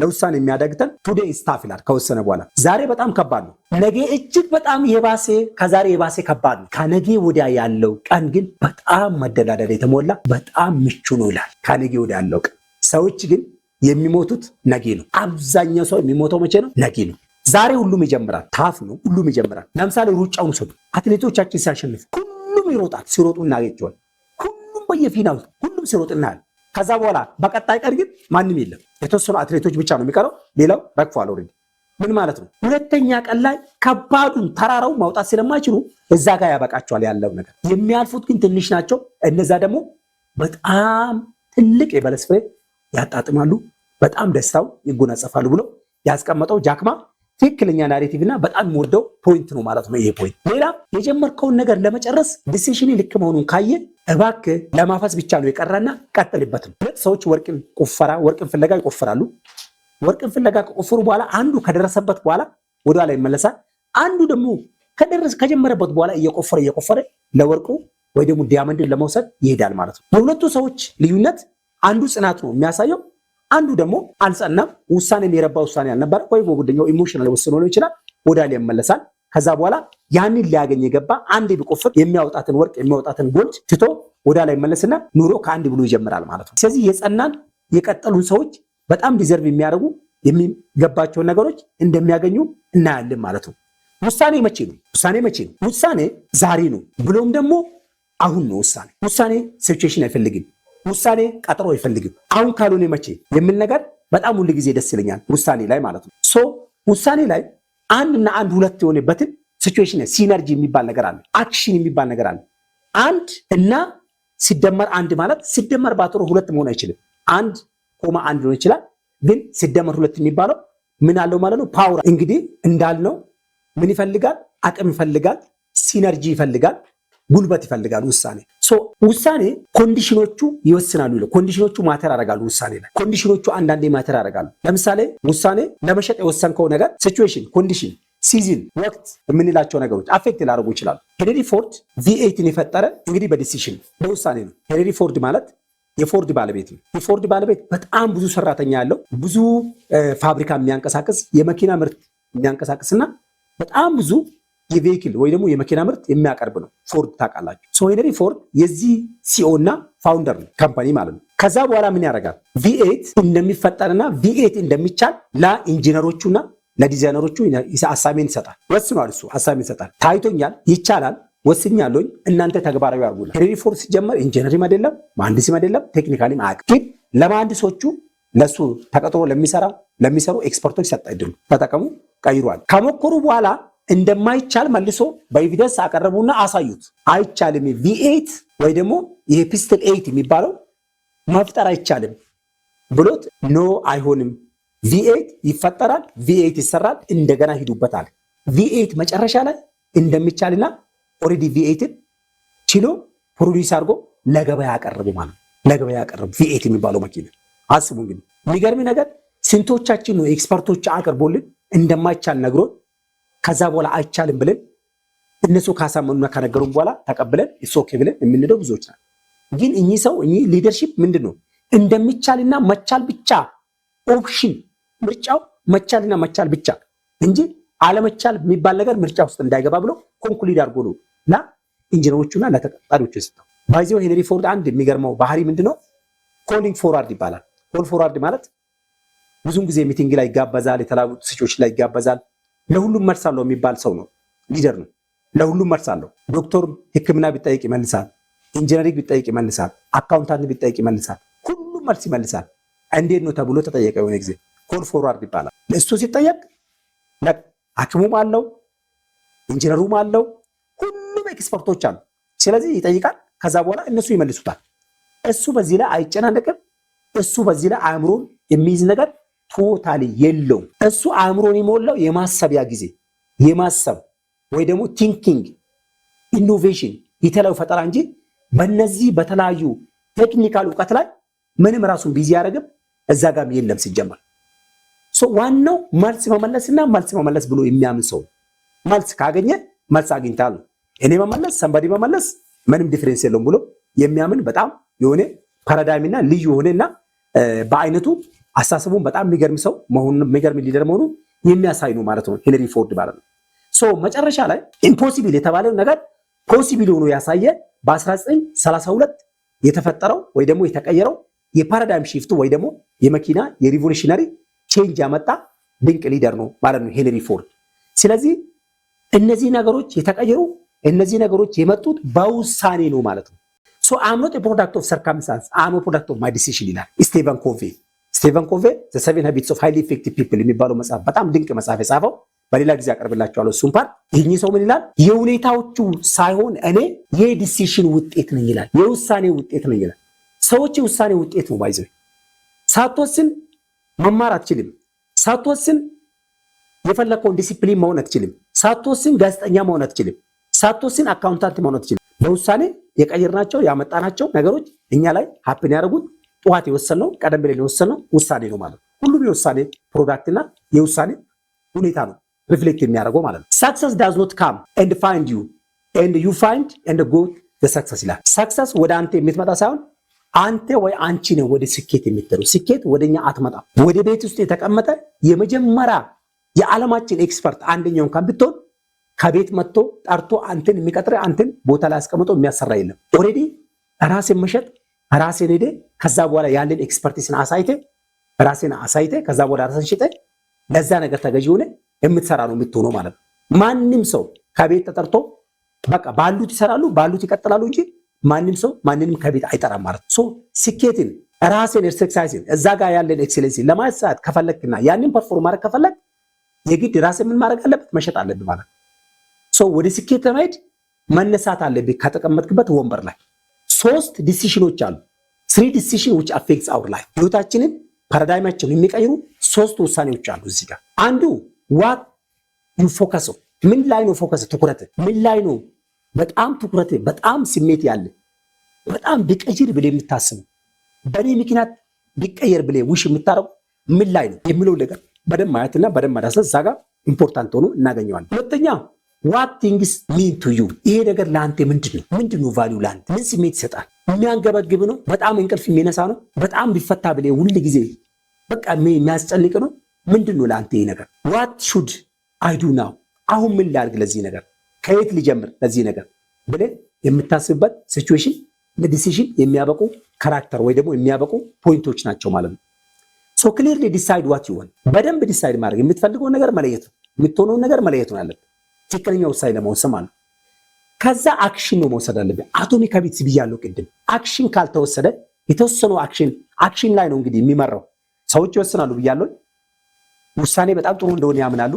ለውሳኔ የሚያዳግተን today is tough ይላል። ከወሰነ በኋላ ዛሬ በጣም ከባድ ነው፣ ነገ እጅግ በጣም የባሰ፣ ከዛሬ የባሰ ከባድ ነው። ከነገ ወዲያ ያለው ቀን ግን በጣም መደላደል የተሞላ በጣም ምቹ ነው ይላል። ከነገ ወዲያ ያለው ቀን። ሰዎች ግን የሚሞቱት ነገ ነው። አብዛኛው ሰው የሚሞተው መቼ ነው? ነገ ነው። ዛሬ ሁሉም ይጀምራል። Tough ነው፣ ሁሉም ይጀምራል። ለምሳሌ ሩጫውን ውሰዱ። አትሌቶቻችን ሲያሸንፉ ሁሉም ይሮጣል። ሲሮጡ እናገኘዋል። ሁሉም በየፊናው ሁሉም ሲሮጥ እናያለን። ከዛ በኋላ በቀጣይ ቀን ግን ማንም የለም። የተወሰኑ አትሌቶች ብቻ ነው የሚቀረው። ሌላው ረግፏል already። ምን ማለት ነው? ሁለተኛ ቀን ላይ ከባዱን ተራራው ማውጣት ስለማይችሉ እዛ ጋር ያበቃቸዋል ያለው ነገር። የሚያልፉት ግን ትንሽ ናቸው። እነዛ ደግሞ በጣም ትልቅ የበለስ ፍሬ ያጣጥማሉ፣ በጣም ደስታው ይጎናጸፋሉ ብሎ ያስቀመጠው ጃክ ማ ትክክለኛ narrative እና በጣም የምወደው point ነው ማለት ነው ይሄ point። ሌላ የጀመርከውን ነገር ለመጨረስ decision ልክ መሆኑን ካየ እባክህ ለማፈስ ብቻ ነው የቀረና ቀጥልበት ነው። ሁለት ሰዎች ወርቅን ቁፈራ ወርቅን ፍለጋ ይቆፍራሉ። ወርቅን ፍለጋ ከቆፈሩ በኋላ አንዱ ከደረሰበት በኋላ ወደ ኋላ ይመለሳል። አንዱ ደግሞ ከደረሰ ከጀመረበት በኋላ እየቆፈረ እየቆፈረ ለወርቁ ወይ ደግሞ diamond ን ለመውሰድ ይሄዳል ማለት ነው። የሁለቱ ሰዎች ልዩነት አንዱ ጽናት ነው የሚያሳየው፣ አንዱ ደግሞ አልጸናም። ውሳኔ የረባ ውሳኔ አልነበረ ወይ ጓደኛው emotional ወስኖ ሊሆን ይችላል። ወደ ኋላ ይመለሳል። ከዛ በኋላ ያንን ሊያገኝ የገባ አንድ ቢቆፍር የሚያወጣትን ወርቅ፣ የሚያወጣትን gold ትቶ ወደ ላይ ይመለስና ኑሮ ከአንድ ብሎ ይጀምራል ማለት ነው። ስለዚህ የጸናን የቀጠሉን ሰዎች በጣም deserve የሚያደርጉ የሚገባቸውን ነገሮች እንደሚያገኙ እናያለን ማለት ነው። ውሳኔ መቼ ነው? ውሳኔ መቼ ነው? ውሳኔ ዛሬ ነው፣ ብሎም ደግሞ አሁን ነው። ውሳኔ ውሳኔ situation አይፈልግም። ውሳኔ ቀጠሮ አይፈልግም። አሁን ካልሆነ መቼ የሚል ነገር በጣም ሁል ጊዜ ደስ ይለኛል ውሳኔ ላይ ማለት ነው። So ውሳኔ ላይ አንድ እና አንድ ሁለት የሆነበትን situation synergy የሚባል ነገር አለ። Action የሚባል ነገር አለ። አንድ እና ሲደመር አንድ ማለት ሲደመር ባትሮ ሁለት መሆን አይችልም። 1,1 ሊሆን ይችላል። ግን ሲደመር ሁለት የሚባለው ምን አለው ማለት ነው? Power። እንግዲህ እንዳልነው ምን ይፈልጋል? አቅም ይፈልጋል፣ synergy ይፈልጋል፣ ጉልበት ይፈልጋል። ውሳኔ so ውሳኔ condition ኦቹ ይወስናሉ። Condition ኦቹ matter ያደርጋሉ። ውሳኔ ላይ condition ኦቹ አንዳንዴ matter ያደርጋሉ። ለምሳሌ ውሳኔ ለመሸጥ የወሰንከው ነገር situation፣ condition፣ season፣ ወቅት የምንላቸው ነገሮች affect ሊያደርጉ ይችላሉ። ሄንሪ ፎርድ V8 ን የፈጠረ እንግዲህ በ decision በውሳኔ ነው። ሄንሪ ፎርድ ማለት የፎርድ ባለቤት ነው። የፎርድ ባለቤት በጣም ብዙ ሰራተኛ ያለው፣ ብዙ ፋብሪካ የሚያንቀሳቅስ፣ የመኪና ምርት የሚያንቀሳቅስና በጣም ብዙ የ vehicle ወይ ደግሞ የመኪና ምርት የሚያቀርብ ነው። ፎርድ ታውቃላችሁ። So ሄንሪ ፎርድ የዚህ CEO እና founder ነው፣ company ማለት ነው። ከዛ በኋላ ምን ያደርጋል? V8 እንደሚፈጠርና V8 እንደሚቻል ለኢንጂነሮቹና ለዲዛይነሮቹ assignment ይሰጣል። ወስኗል። እሱ assignment ይሰጣል። ታይቶኛል፣ ይቻላል፣ ወስኛለሁኝ፣ እናንተ ተግባራዊ አድርጉላ። ሄንሪ ፎርድ ሲጀመር ኢንጂነርም አይደለም፣ መሐንዲስም አይደለም፣ technically ም አያውቅም። ግን ለመሐንዲሶቹ ለሱ ተቀጥሮ ለሚሰሩ expert ኦች ሰጠ እድሉ። ተጠቀሙ፣ ቀይሯል። ከሞከሩ በኋላ እንደማይቻል መልሶ በ evidence አቀረቡና አሳዩት። አይቻልም፣ V8 ወይ ደግሞ ይሄ piston eight የሚባለው መፍጠር አይቻልም ብሎት no አይሆንም፣ V8 ይፈጠራል፣ V8 ይሰራል፣ እንደገና ሂዱበታል። V8 መጨረሻ ላይ እንደሚቻልና already V8 ን ችሎ produce አድርጎ ለገበያ ያቀረቡ ማለት ነው። ለገበያ ያቀረቡ V8 የሚባለው መኪና አስቡ እንግዲህ። የሚገርም ነገር ስንቶቻችን ነው expert ኦች አቅርቦልን እንደማይቻል ነግሮን ከዛ በኋላ አይቻልም ብለን እነሱ ካሳመኑና ከነገሩን በኋላ ተቀብለን okay ብለን የምንሄደው ብዙዎች ናቸው። ግን እኚህ ሰው፣ እኚህ leadership ምንድን ነው? እንደሚቻልና መቻል ብቻ option፣ ምርጫው መቻልና መቻል ብቻ እንጂ አለመቻል የሚባል ነገር ምርጫ ውስጥ እንዳይገባ ብሎ conclude አድርጎ ነው ለኢንጂነሮቹና ለተቀጣሪዎቹ የሰጠው። By the way ሄንሪ ፎርድ አንድ የሚገርመው ባህሪ ምንድነው? Calling forward ይባላል። Call forward ማለት ብዙን ጊዜ meeting ላይ ይጋበዛል፣ የተለያዩ situation ላይ ይጋበዛል። ለሁሉም መልስ አለው የሚባል ሰው ነው፣ leader ነው። ለሁሉም መልስ አለው። ዶክተር ሕክምና ቢጠይቅ ይመልሳል። Engineering ቢጠይቅ ይመልሳል። Accountant ቢጠይቅ ይመልሳል። ሁሉም መልስ ይመልሳል። እንዴት ነው ተብሎ ተጠየቀ የሆነ ጊዜ። Call forward ይባላል። እሱ ሲጠየቅ ሐኪሙም አለው፣ ኢንጂነሩም አለው፣ ሁሉም expert ኦች አሉ። ስለዚህ ይጠይቃል፣ ከዛ በኋላ እነሱ ይመልሱታል። እሱ በዚህ ላይ አይጨናነቅም። እሱ በዚህ ላይ አእምሮን የሚይዝ ነገር totally የለውም። እሱ አእምሮን የሞላው የማሰቢያ ጊዜ፣ የማሰብ ወይ ደግሞ thinking፣ innovation፣ የተለያዩ ፈጠራ እንጂ በእነዚህ በተለያዩ technical እውቀት ላይ ምንም ራሱን busy አያደርግም። እዛ ጋርም የለም ሲጀመር። ዋናው መልስ መመለስና መልስ መመለስ ብሎ የሚያምን ሰው መልስ ካገኘ መልስ አግኝታል ነው። እኔ መመለስ somebody መመለስ ምንም difference የለውም ብሎ የሚያምን በጣም የሆነ paradigm ና ልዩ የሆነና በአይነቱ አስተሳሰቡን በጣም የሚገርም ሰው መሆኑን፣ የሚገርም leader መሆኑ የሚያሳይ ነው ማለት ነው ሄንሪ ፎርድ ማለት ነው። So መጨረሻ ላይ impossible የተባለው ነገር possible ሆኖ ያሳየ፣ በ1932 የተፈጠረው ወይ ደግሞ የተቀየረው የ paradigm shift ኡ ወይ ደግሞ የመኪና የ revolutionary change ያመጣ ድንቅ leader ነው ማለት ነው ሄንሪ ፎርድ። ስለዚህ እነዚህ ነገሮች የተቀየሩ፣ እነዚህ ነገሮች የመጡት በውሳኔ ነው ማለት ነው። So "I'm not product of circumstance, I'm product of my decision" ይላል ስቴቨን ኮቬ። ስቴቨን ኮቬ The Seven Habits of Highly Effective People የሚባለው መጽሐፍ፣ በጣም ድንቅ መጽሐፍ የጻፈው፣ በሌላ ጊዜ አቀርብላችኋለሁ እሱን part። ይህኝ ሰው ምን ይላል? የሁኔታዎቹ ሳይሆን እኔ የ decision ውጤት ነኝ ይላል። የውሳኔ ውጤት ነኝ ይላል። ሰዎች የውሳኔ ውጤት ነው። By the way፣ ሳትወስን መማር አትችልም። ሳትወስን የፈለከውን ዲሲፕሊን መሆን አትችልም። ሳትወስን ጋዜጠኛ መሆን አትችልም። ሳትወስን accountant መሆን አትችልም። በውሳኔ የቀየርናቸው፣ ያመጣናቸው ነገሮች እኛ ላይ happen ያደረጉት ጠዋት የወሰንነው፣ ቀደም ብለን የወሰንነው ውሳኔ ነው ማለት ነው። ሁሉም የውሳኔ product እና የውሳኔ ሁኔታ ነው reflect የሚያደርገው ማለት ነው። "Success does not come and find you, and you find and go success" ይላል። Success ወደ አንተ የምትመጣ ሳይሆን አንተ ወይ አንቺ ነው ወደ ስኬት የምትሄደው። ስኬት ወደኛ አትመጣም። ወደ ቤት ውስጥ የተቀመጠ የመጀመሪያ የዓለማችን expert አንደኛው እንኳን ብትሆን ከቤት መጥቶ ጠርቶ አንተን የሚቀጥር፣ አንተን ቦታ ላይ አስቀምጦ የሚያሰራ የለም። Already ራሴን መሸጥ፣ ራሴን ሄደ ከዛ በኋላ ያለን expertise ን አሳይተ፣ ራሴን አሳይተ፣ ከዛ በኋላ ራስን ሽጠ ለዛ ነገር ተገዢ ሆነ የምትሰራ ነው የምትሆነው ማለት ነው። ማንም ሰው ከቤት ተጠርቶ በቃ ባሉት ይሰራሉ፣ ባሉት ይቀጥላሉ እንጂ ማንም ሰው ማንንም ከቤት አይጠራም ማለት ነው። So ስኬትን፣ ራሴን exercise ን፣ እዛ ጋር ያለን excellency ለማሳየት ከፈለግና ያንን perform ማድረግ ከፈለግ የግድ ራሴን ምን ማድረግ አለበት? መሸጥ አለብህ ማለት ነው። So ወደ ስኬት ለመሄድ መነሳት አለብህ ከተቀመጥክበት ወንበር ላይ። ሶስት decision ኖች አሉ። Three decision which affects our life፣ ህይወታችንን paradigm ኣችንን የሚቀይሩ ሶስት ውሳኔዎች አሉ እዚህ ጋር። አንዱ what you focus፣ ምን ላይ ነው focus፣ ትኩረት ምን ላይ ነው? በጣም ትኩረት፣ በጣም ስሜት ያለ፣ በጣም ቢቀይር ብለህ የምታስቡ፣ በእኔ ምክንያት ቢቀየር ብለህ wish የምታደርጉ ምን ላይ ነው የሚለው ነገር በደንብ ማየትና በደንብ መዳሰስ እዛ ጋር important ሆኖ እናገኘዋለን። ሁለተኛ what things mean to you፣ ይሄ ነገር ለአንተ ምንድን ነው? ምንድን ነው value? ለአንተ ምን ስሜት ይሰጣል? የሚያንገበግብ ነው? በጣም እንቅልፍ የሚነሳ ነው? በጣም ቢፈታ ብለህ ሁል ጊዜ በቃ የሚያስጨንቅ ነው? ምንድን ነው ለአንተ ይሄ ነገር? What should I do now፣ አሁን ምን ላድርግ ለዚህ ነገር፣ ከየት ልጀምር ለዚህ ነገር ብለህ የምታስብበት situation ለ decision የሚያበቁ character ወይ ደግሞ የሚያበቁ point ኦች ናቸው ማለት ነው። So clearly decide what you want፣ በደንብ decide ማድረግ፣ የምትፈልገውን ነገር መለየት ነው። የምትሆነውን ነገር መለየት ነው ያለብህ፣ ትክክለኛ ውሳኔ ለመወሰን ማለት ነው። ከዛ action ነው መውሰድ አለብህ። Atomic Habits ብያለሁ ቅድም። Action ካልተወሰደ፣ የተወሰነው action action ላይ ነው እንግዲህ የሚመራው። ሰዎች ይወስናሉ ብያለሁ። ውሳኔ በጣም ጥሩ እንደሆነ ያምናሉ።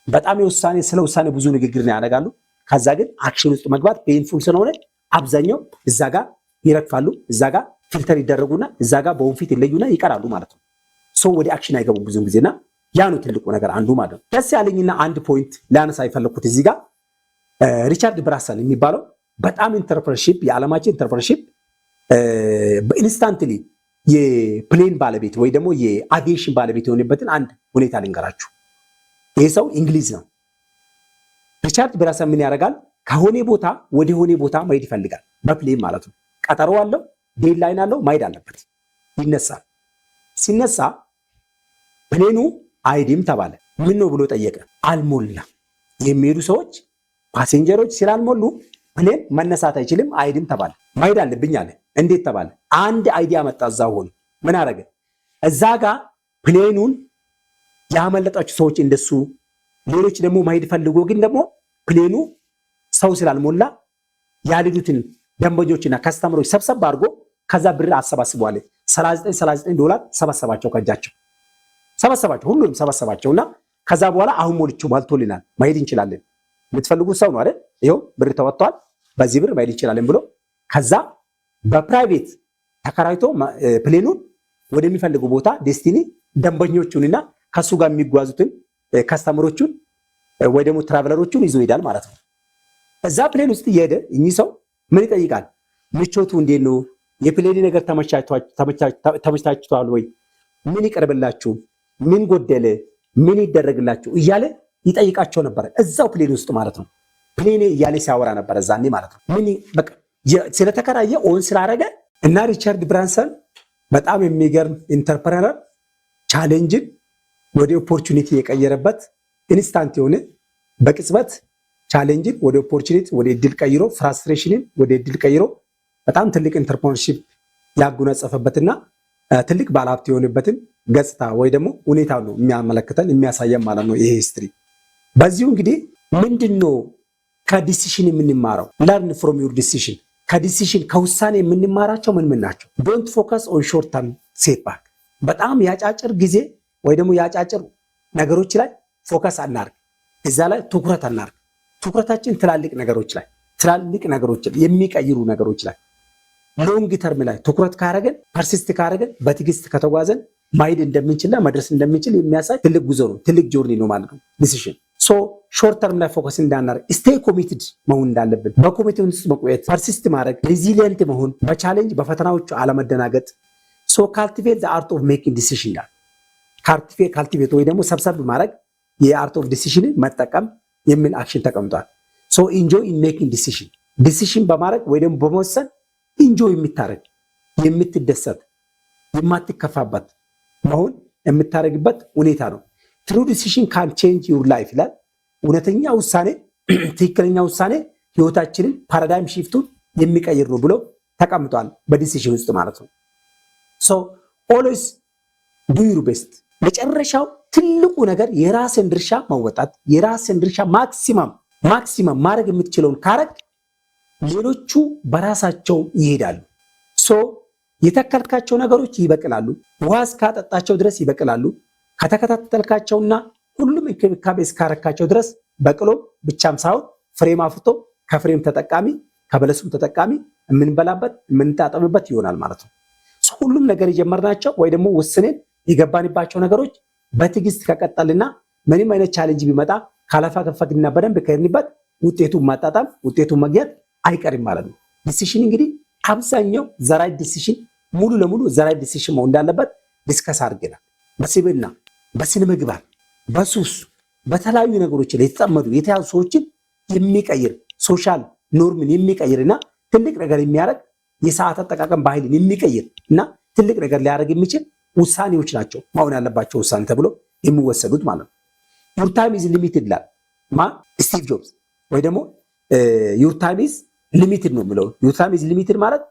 በጣም የውሳኔ ስለ ውሳኔ ብዙ ንግግር ነው ያደርጋሉ። ከዛ ግን action ውስጥ መግባት painful ስለሆነ አብዛኛው እዛ ጋር ይረግፋሉ። እዛ ጋር filter ይደረጉና እዛ ጋር በወንፊት ይለዩና ይቀራሉ ማለት ነው። So ወደ action አይገቡም ብዙ ጊዜና ያ ነው ትልቁ ነገር አንዱ ማለት ነው። ደስ ያለኝና አንድ point ላነሳ የፈለኩት እዚህ ጋር ሪቻርድ ብራንሰን የሚባለው በጣም entrepreneurship፣ የዓለማችን entrepreneurship፣ በ instantly የ plane ባለቤት ወይ ደግሞ የአቪዬሽን ባለቤት የሆነበትን አንድ ሁኔታ ልንገራችሁ። ይህ ሰው እንግሊዝ ነው። ሪቻርድ ብራንሰን ምን ያደርጋል? ከሆነ ቦታ ወደ ሆነ ቦታ መሄድ ይፈልጋል፣ በ plane ማለት ነው። ቀጠሮ አለው፣ deadline አለው፣ መሄድ አለበት። ይነሳል። ሲነሳ plane ኑ አይሄድም ተባለ። ምን ነው ብሎ ጠየቀ። አልሞላም። የሚሄዱ ሰዎች passenger ኦች ስላልሞሉ plane መነሳት አይችልም፣ አይሄድም ተባለ። መሄድ አለብኝ አለ። እንዴት ተባለ። አንድ idea መጣ። እዛ ሆኖ ምን አረገ? እዛ ጋ plane ኑን ያመለጣቸው ሰዎች እንደሱ፣ ሌሎች ደግሞ መሄድ ፈልጎ ግን ደግሞ plane ኑ ሰው ስላልሞላ ያልሄዱትን ደንበኞችና customer ኦች ሰብሰብ አድርጎ ከዛ ብር አሰባስበዋል። 39 39 ዶላር ሰበሰባቸው፣ ከእጃቸው ሰበሰባቸው፣ ሁሉንም ሰበሰባቸው እና ከዛ በኋላ አሁን ሞልቹ ሞልቶልናል፣ መሄድ እንችላለን። የምትፈልጉት ሰው ነው አይደል? ይኸው ብር ተወጥቷል፣ በዚህ ብር መሄድ እንችላለን ብሎ ከዛ በ private ተከራይቶ plane ኑን ወደሚፈልገው ቦታ destiny ደንበኞቹንና ከሱ ጋር የሚጓዙትን customer ኦቹን ወይ ደግሞ traveler ኦቹን ይዞ ይሄዳል ማለት ነው። እዛ plane ውስጥ እየሄደ እኚህ ሰው ምን ይጠይቃል? ምቾቱ እንዴት ነው? የ plane ነገር ተመቻችቷል ወይ? ምን ይቀርብላችሁ? ምን ጎደለ? ምን ይደረግላችሁ? እያለ ይጠይቃቸው ነበረ። እዛው plane ውስጥ ማለት ነው። Plane እያለ ሲያወራ ነበረ እዛኔ ማለት ነው። ምን በቃ ስለተከራየ own ስላረገ። እና ሪቻርድ ብራንሰን በጣም የሚገርም entrepreneur፣ challenge ን ወደ opportunity የቀየረበት፣ instant የሆነ በቅጽበት ቻሌንጅን ወደ opportunity፣ ወደ እድል ቀይሮ፣ frustration ን ወደ እድል ቀይሮ በጣም ትልቅ entrepreneurship ያጎናጸፈበትና ትልቅ ባለሀብት የሆነበትን ገጽታ ወይ ደግሞ ሁኔታ ነው የሚያመለክተን፣ የሚያሳየን ማለት ነው ይሄ history። በዚሁ እንግዲህ ምንድን ነው ከ decision የምንማረው? Learn from your decision። ከ decision፣ ከውሳኔ የምንማራቸው ምን ምን ናቸው? Don't focus on short term setback። በጣም የአጫጭር ጊዜ ወይ ደግሞ የአጫጭር ነገሮች ላይ focus አናርግ፣ እዛ ላይ ትኩረት አናርግ። ትኩረታችን ትላልቅ ነገሮች ላይ፣ ትላልቅ ነገሮች የሚቀይሩ ነገሮች ላይ፣ long term ላይ ትኩረት ካረገን፣ persist ካረገን፣ በትዕግስት ከተጓዘን ማሄድ እንደምንችልና መድረስ እንደምንችል የሚያሳይ ትልቅ ጉዞ ነው፣ ትልቅ journey ነው ማለት ነው decision። So short term ላይ focus እንዳናደርግ stay committed መሆን እንዳለብን፣ በ commitment ውስጥ መቆየት፣ persist ማድረግ፣ resilient መሆን፣ በ challenge በፈተናዎቹ አለመደናገጥ። So cultivate the art of making decision ይላል። Cultivate ወይ ደግሞ ሰብሰብ ማድረግ፣ የ art of decision ን መጠቀም የሚል action ተቀምጧል። So enjoy in making decision። Decision በማድረግ ወይ ደግሞ በመወሰን enjoy የምታደርግ፣ የምትደሰት፣ የማትከፋበት መሆን የምታደርግበት ሁኔታ ነው። True decision can change your life ይላል። እውነተኛ ውሳኔ፣ ትክክለኛ ውሳኔ ህይወታችንን paradigm shift ኡን የሚቀይር ነው ብሎ ተቀምጧል በ decision ውስጥ ማለት ነው። So always do your best። መጨረሻው ትልቁ ነገር የራስን ድርሻ መወጣት፣ የራስን ድርሻ maximum ማድረግ የምትችለውን ካረግ ሌሎቹ በራሳቸው ይሄዳሉ። So የተከልካቸው ነገሮች ይበቅላሉ። ውሃ እስካጠጣቸው ድረስ ይበቅላሉ። ከተከታተልካቸውና ሁሉም እንክብካቤ እስካረካቸው ድረስ በቅሎ ብቻም ሳይሆን ፍሬም አፍርቶ ከፍሬም ተጠቃሚ፣ ከበለሱም ተጠቃሚ፣ የምንበላበት የምንጣጠምበት ይሆናል ማለት ነው። ሁሉም ነገር የጀመርናቸው ወይ ደግሞ ወስነን የገባንባቸው ነገሮች በትዕግስት ከቀጠልና ምንም አይነት challenge ቢመጣ ካላፈገፈግንና በደንብ ከሄድንበት ውጤቱን ማጣጣም፣ ውጤቱን ማግኘት አይቀርም ማለት ነው። Decision እንግዲህ አብዛኛው the right decision፣ ሙሉ ለሙሉ the right decision መሆን እንዳለበት discuss አድርገናል። በስብዕና፣ በስነ ምግባር፣ በሱስ፣ በተለያዩ ነገሮች ላይ የተጠመዱ የተያዙ ሰዎችን የሚቀይር፣ social norm ን የሚቀይር እና ትልቅ ነገር የሚያደርግ፣ የሰዓት አጠቃቀም ባህልን የሚቀይር እና ትልቅ ነገር ሊያደርግ የሚችል ውሳኔዎች ናቸው መሆን ያለባቸው ውሳኔ ተብሎ የሚወሰዱት ማለት ነው። Your time is limited ይላል ማ ስቲቭ ጆብስ፣ ወይ ደግሞ your time is limited ነው የሚለው። Your time is limited ማለት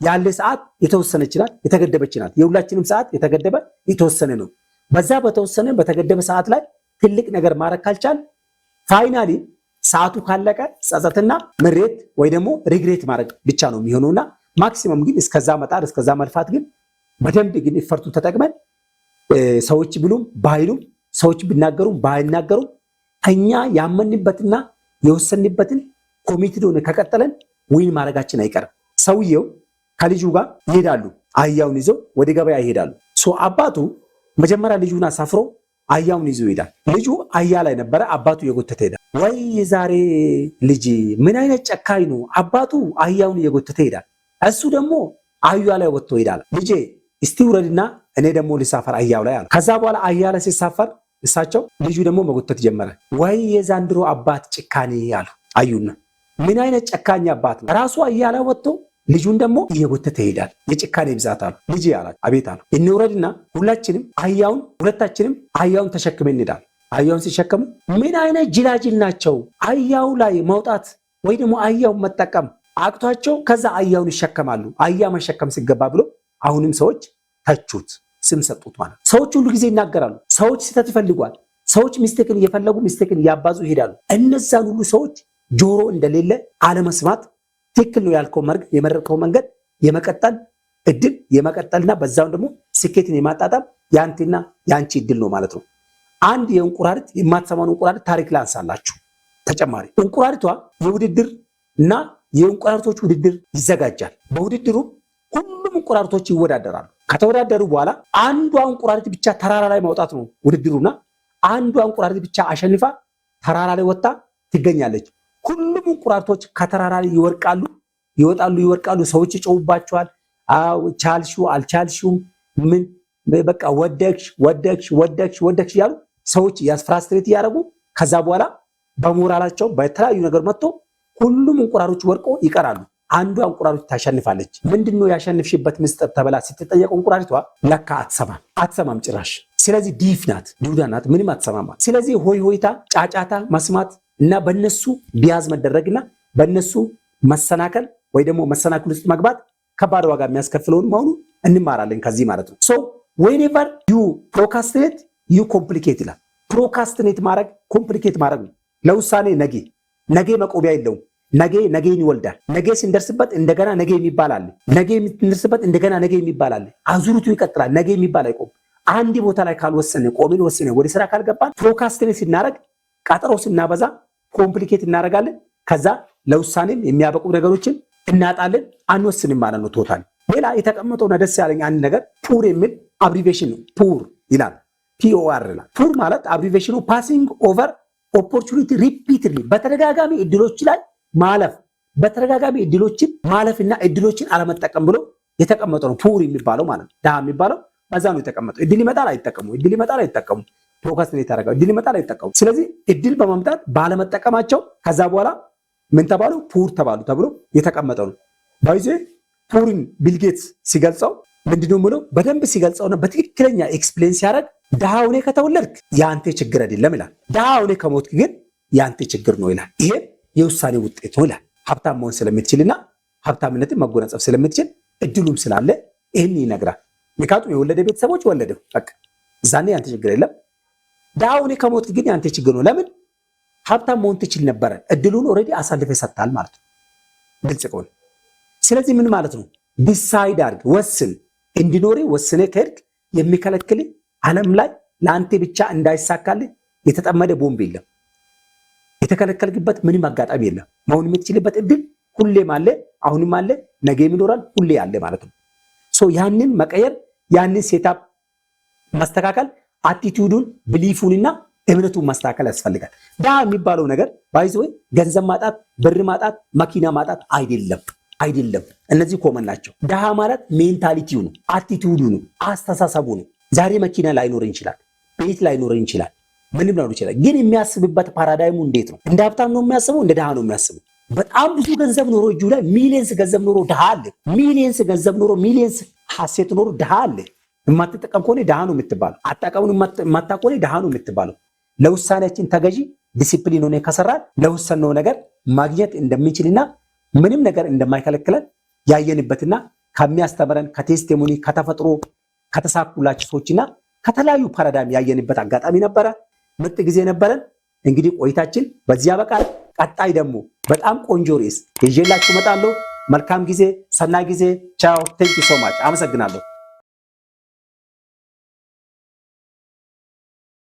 ያለ ሰዓት የተወሰነች ናት፣ የተገደበች ናት። የሁላችንም ሰዓት የተገደበ የተወሰነ ነው። በዛ በተወሰነ በተገደበ ሰዓት ላይ ትልቅ ነገር ማድረግ ካልቻል finally ሰዓቱ ካለቀ ጸጸትና ምሬት ወይ ደግሞ regret ማድረግ ብቻ ነው የሚሆነውና maximum ግን እስከዛ መጣር፣ እስከዛ መልፋት ግን በደንብ ግን effort ኡን ተጠቅመን ሰዎች ቢሉም ባይሉም፣ ሰዎች ቢናገሩም ባይናገሩም እኛ ያመንበትና የወሰንበትን committed ሆነ ከቀጠለን win ማድረጋችን አይቀርም። ሰውየው ከልጁ ጋር ይሄዳሉ። አህያውን ይዘው ወደ ገበያ ይሄዳሉ። So አባቱ መጀመሪያ ልጁን አሳፍሮ አህያውን ይዞ ይሄዳል። ልጁ አህያ ላይ ነበረ፣ አባቱ እየጎተተ ይሄዳል። ወይ የዛሬ ልጅ ምን አይነት ጨካኝ ነው! አባቱ አህያውን እየጎተተ ይሄዳል፣ እሱ ደግሞ አህያ ላይ ወጥቶ ይሄዳል። ልጄ እስቲ ውረድና እኔ ደግሞ ልሳፈር አህያው ላይ አለ። ከዛ በኋላ አህያ ላይ ሲሳፈር እሳቸው ልጁ ደግሞ መጎተት ጀመረ። ወይ የዛንድሮ አባት ጭካኔ አሉ። አዩና ምን አይነት ጨካኝ አባት ነው! ራሱ አህያ ላይ ወጥቶ ልጁን ደግሞ እየጎተተ ይሄዳል። የጭካኔ ብዛት አሉ። ልጅ አላት። አቤት አሉ። እንውረድና ሁላችንም አህያውን ሁለታችንም አህያውን ተሸክመን እንሄዳለን። አህያውን ሲሸከሙ ምን አይነት ጅላጅል ናቸው! አህያው ላይ መውጣት ወይ ደግሞ አህያውን መጠቀም አቅቷቸው ከዛ አህያውን ይሸከማሉ። አህያ መሸከም ሲገባ ብሎ አሁንም ሰዎች ተቹት፣ ስም ሰጡት ማለት። ሰዎች ሁሉ ጊዜ ይናገራሉ። ሰዎች ስህተት ይፈልጓል። ሰዎች mistake ን እየፈለጉ mistake ን እያባዙ ይሄዳሉ። እነዛን ሁሉ ሰዎች ጆሮ እንደሌለ አለመስማት፣ ትክክል ነው ያልከው መርግ የመረጥከው መንገድ የመቀጠል እድል የመቀጠልና በዛው ደግሞ ስኬትን የማጣጣም የአንቴና የአንቺ እድል ነው ማለት ነው። አንድ የእንቁራሪት፣ የማትሰማውን እንቁራሪት ታሪክ ላንሳላችሁ። ተጨማሪ እንቁራሪቷ የውድድር እና የእንቁራሪቶች ውድድር ይዘጋጃል። በውድድሩም ሁሉም እንቁራሪቶች ይወዳደራሉ። ከተወዳደሩ በኋላ አንዷ እንቁራሪት ብቻ ተራራ ላይ ማውጣት ነው ውድድሩና አንዷ እንቁራሪት ብቻ አሸንፋ ተራራ ላይ ወጥታ ትገኛለች። ሁሉም እንቁራሪቶች ከተራራ ላይ ይወርቃሉ፣ ይወጣሉ፣ ይወርቃሉ። ሰዎች ይጮሁባቸዋል። ቻልሽው አልቻልሽውም፣ ምን በቃ ወደቅሽ፣ ወደቅሽ፣ ወደቅሽ፣ ወደቅሽ እያሉ ሰዎች frustrate እያደረጉ ከዛ በኋላ በሞራላቸው በተለያዩ ነገር መጥቶ ሁሉም እንቁራሪቶች ወድቆ ይቀራሉ። አንዷ እንቁራሪት ታሸንፋለች። ምንድነው ያሸነፍሽበት ምስጢር ተብላ ስትጠየቅ እንቁራሪቷ ለካ አትሰማም፣ አትሰማም ጭራሽ። ስለዚህ deaf ናት፣ ዱዳ ናት፣ ምንም አትሰማም። ስለዚህ ሆይ ሆይታ፣ ጫጫታ መስማት እና በነሱ bias መደረግና በነሱ መሰናከል ወይ ደግሞ መሰናክል ውስጥ መግባት ከባድ ዋጋ የሚያስከፍለውን መሆኑ እንማራለን ከዚህ ማለት ነው። So whenever you procrastinate, you complicate ይላል። Procrastinate ማድረግ complicate ማድረግ ነው። ለውሳኔ ነገ ነገ መቆሚያ የለውም። ነገ ነገን ይወልዳል። ነገ ስንደርስበት እንደገና ነገ የሚባል አለ። ነገ የምንደርስበት እንደገና ነገ የሚባል አለ። አዙሪቱ ይቀጥላል። ነገ የሚባል አይቆም። አንድ ቦታ ላይ ካልወሰነ፣ ቆምን ወስነ ወደ ስራ ካልገባን፣ procrastinate ስናደርግ፣ ቀጠሮ ስናበዛ complicate እናደርጋለን። ከዛ ለውሳኔም የሚያበቁ ነገሮችን እናጣለን፣ አንወስንም ማለት ነው። Total ሌላ የተቀመጠውና ደስ ያለኝ አንድ ነገር POOR የሚል abbreviation ነው። POOR ይላል፣ POR ይላል። POOR ማለት abbreviation ኑ passing over opportunity repeatedly፣ በተደጋጋሚ እድሎች ላይ ማለፍ፣ በተደጋጋሚ እድሎችን ማለፍና እድሎችን አለመጠቀም ብሎ የተቀመጠው ነው። Poor የሚባለው ማለት ነው። ድሃ የሚባለው በዛ ነው የተቀመጠው። እድል ይመጣል አይጠቀሙ፣ እድል ይመጣል አይጠቀሙ፣ procrastinate ያደርጋሉ። እድል ይመጣል አይጠቀሙ። ስለዚህ እድል በመምጣት ባለመጠቀማቸው ከዛ በኋላ ምን ተባሉ? Poor ተባሉ ተብሎ የተቀመጠው ነው። By the way poor ን ቢል ጌትስ ሲገልጸው ምንድነው የምለው፣ በደንብ ሲገልጸውና በትክክለኛ explain ሲያደርግ ድሃ ሆነህ ከተወለድክ የአንተ ችግር አይደለም ይላል። ድሃ ሆነህ ከሞትክ ግን የአንተ ችግር ነው ይላል። ይሄ የውሳኔ ውጤት ነው ይላል። ሀብታም መሆን ስለምትችልና ሀብታምነትን መጎናጸፍ ስለምትችል እድሉም ስላለ ይህን ይነግራል። ምክንያቱም የወለደ ቤተሰቦች ወለደ፣ በቃ እዛኔ ያንተ ችግር የለም። ድሃ ሆነህ ከሞትክ ግን የአንተ ችግር ነው። ለምን? ሀብታም መሆን ትችል ነበረ። እድሉን already አሳልፈህ ሰጥተሃል ማለት ነው። ግልጽ ከሆነ ስለዚህ ምን ማለት ነው? Decide አድርግ፣ ወስን። እንዲኖር ወስነህ ከሄድክ የሚከለክል ዓለም ላይ ለአንተ ብቻ እንዳይሳካልህ የተጠመደ ቦምብ የለም። የተከለከልክበት ምንም አጋጣሚ የለም። መሆን የምትችልበት እድል ሁሌም አለ፣ አሁንም አለ፣ ነገም ይኖራል፣ ሁሌ አለ ማለት ነው። So ያንን መቀየር፣ ያንን setup ማስተካከል፣ attitude ኡን፣ belief ኡንና እምነቱን ማስተካከል ያስፈልጋል። ድሃ የሚባለው ነገር by the way ገንዘብ ማጣት፣ ብር ማጣት፣ መኪና ማጣት አይደለም፣ አይደለም። እነዚህ common ናቸው። ድሃ ማለት mentality ው ነው፣ attitude ኡ ነው፣ አስተሳሰቡ ነው። ዛሬ መኪና ላይኖረን ይችላል፣ ቤት ላይኖረን ይችላል፣ ምንም ላይኖር ይችላል። ግን የሚያስብበት paradigm ኡ እንዴት ነው? እንደ ሀብታም ነው የሚያስበው? እንደ ድሃ ነው የሚያስበው? በጣም ብዙ ገንዘብ ኖሮ፣ እጁ ላይ millions ገንዘብ ኖሮ ድሃ አለ። Millions ገንዘብ ኖሮ፣ millions asset ኖሮ ድሃ አለ። የማትጠቀም ከሆነ ድሃ ነው የምትባለው። አጠቃቀሙን የማታውቅ ከሆነ ድሃ ነው የምትባለው። ለውሳኔያችን ተገዢ፣ ዲሲፕሊን ሆነ ከሰራን ለወሰንነው ነገር ማግኘት እንደምንችልና ምንም ነገር እንደማይከለክለን ያየንበትና ከሚያስተምረን ከ testimony፣ ከተፈጥሮ ከተሳኩላቸው ሰዎችና ከተለያዩ paradigm ያየንበት አጋጣሚ ነበረ። ምርጥ ጊዜ ነበረን። እንግዲህ ቆይታችን በዚህ ያበቃል። ቀጣይ ደግሞ በጣም ቆንጆ ርዕስ ይዤላችሁ እመጣለሁ። መልካም ጊዜ፣ ሰናይ ጊዜ። ቻው። Thank you so much። አመሰግናለሁ።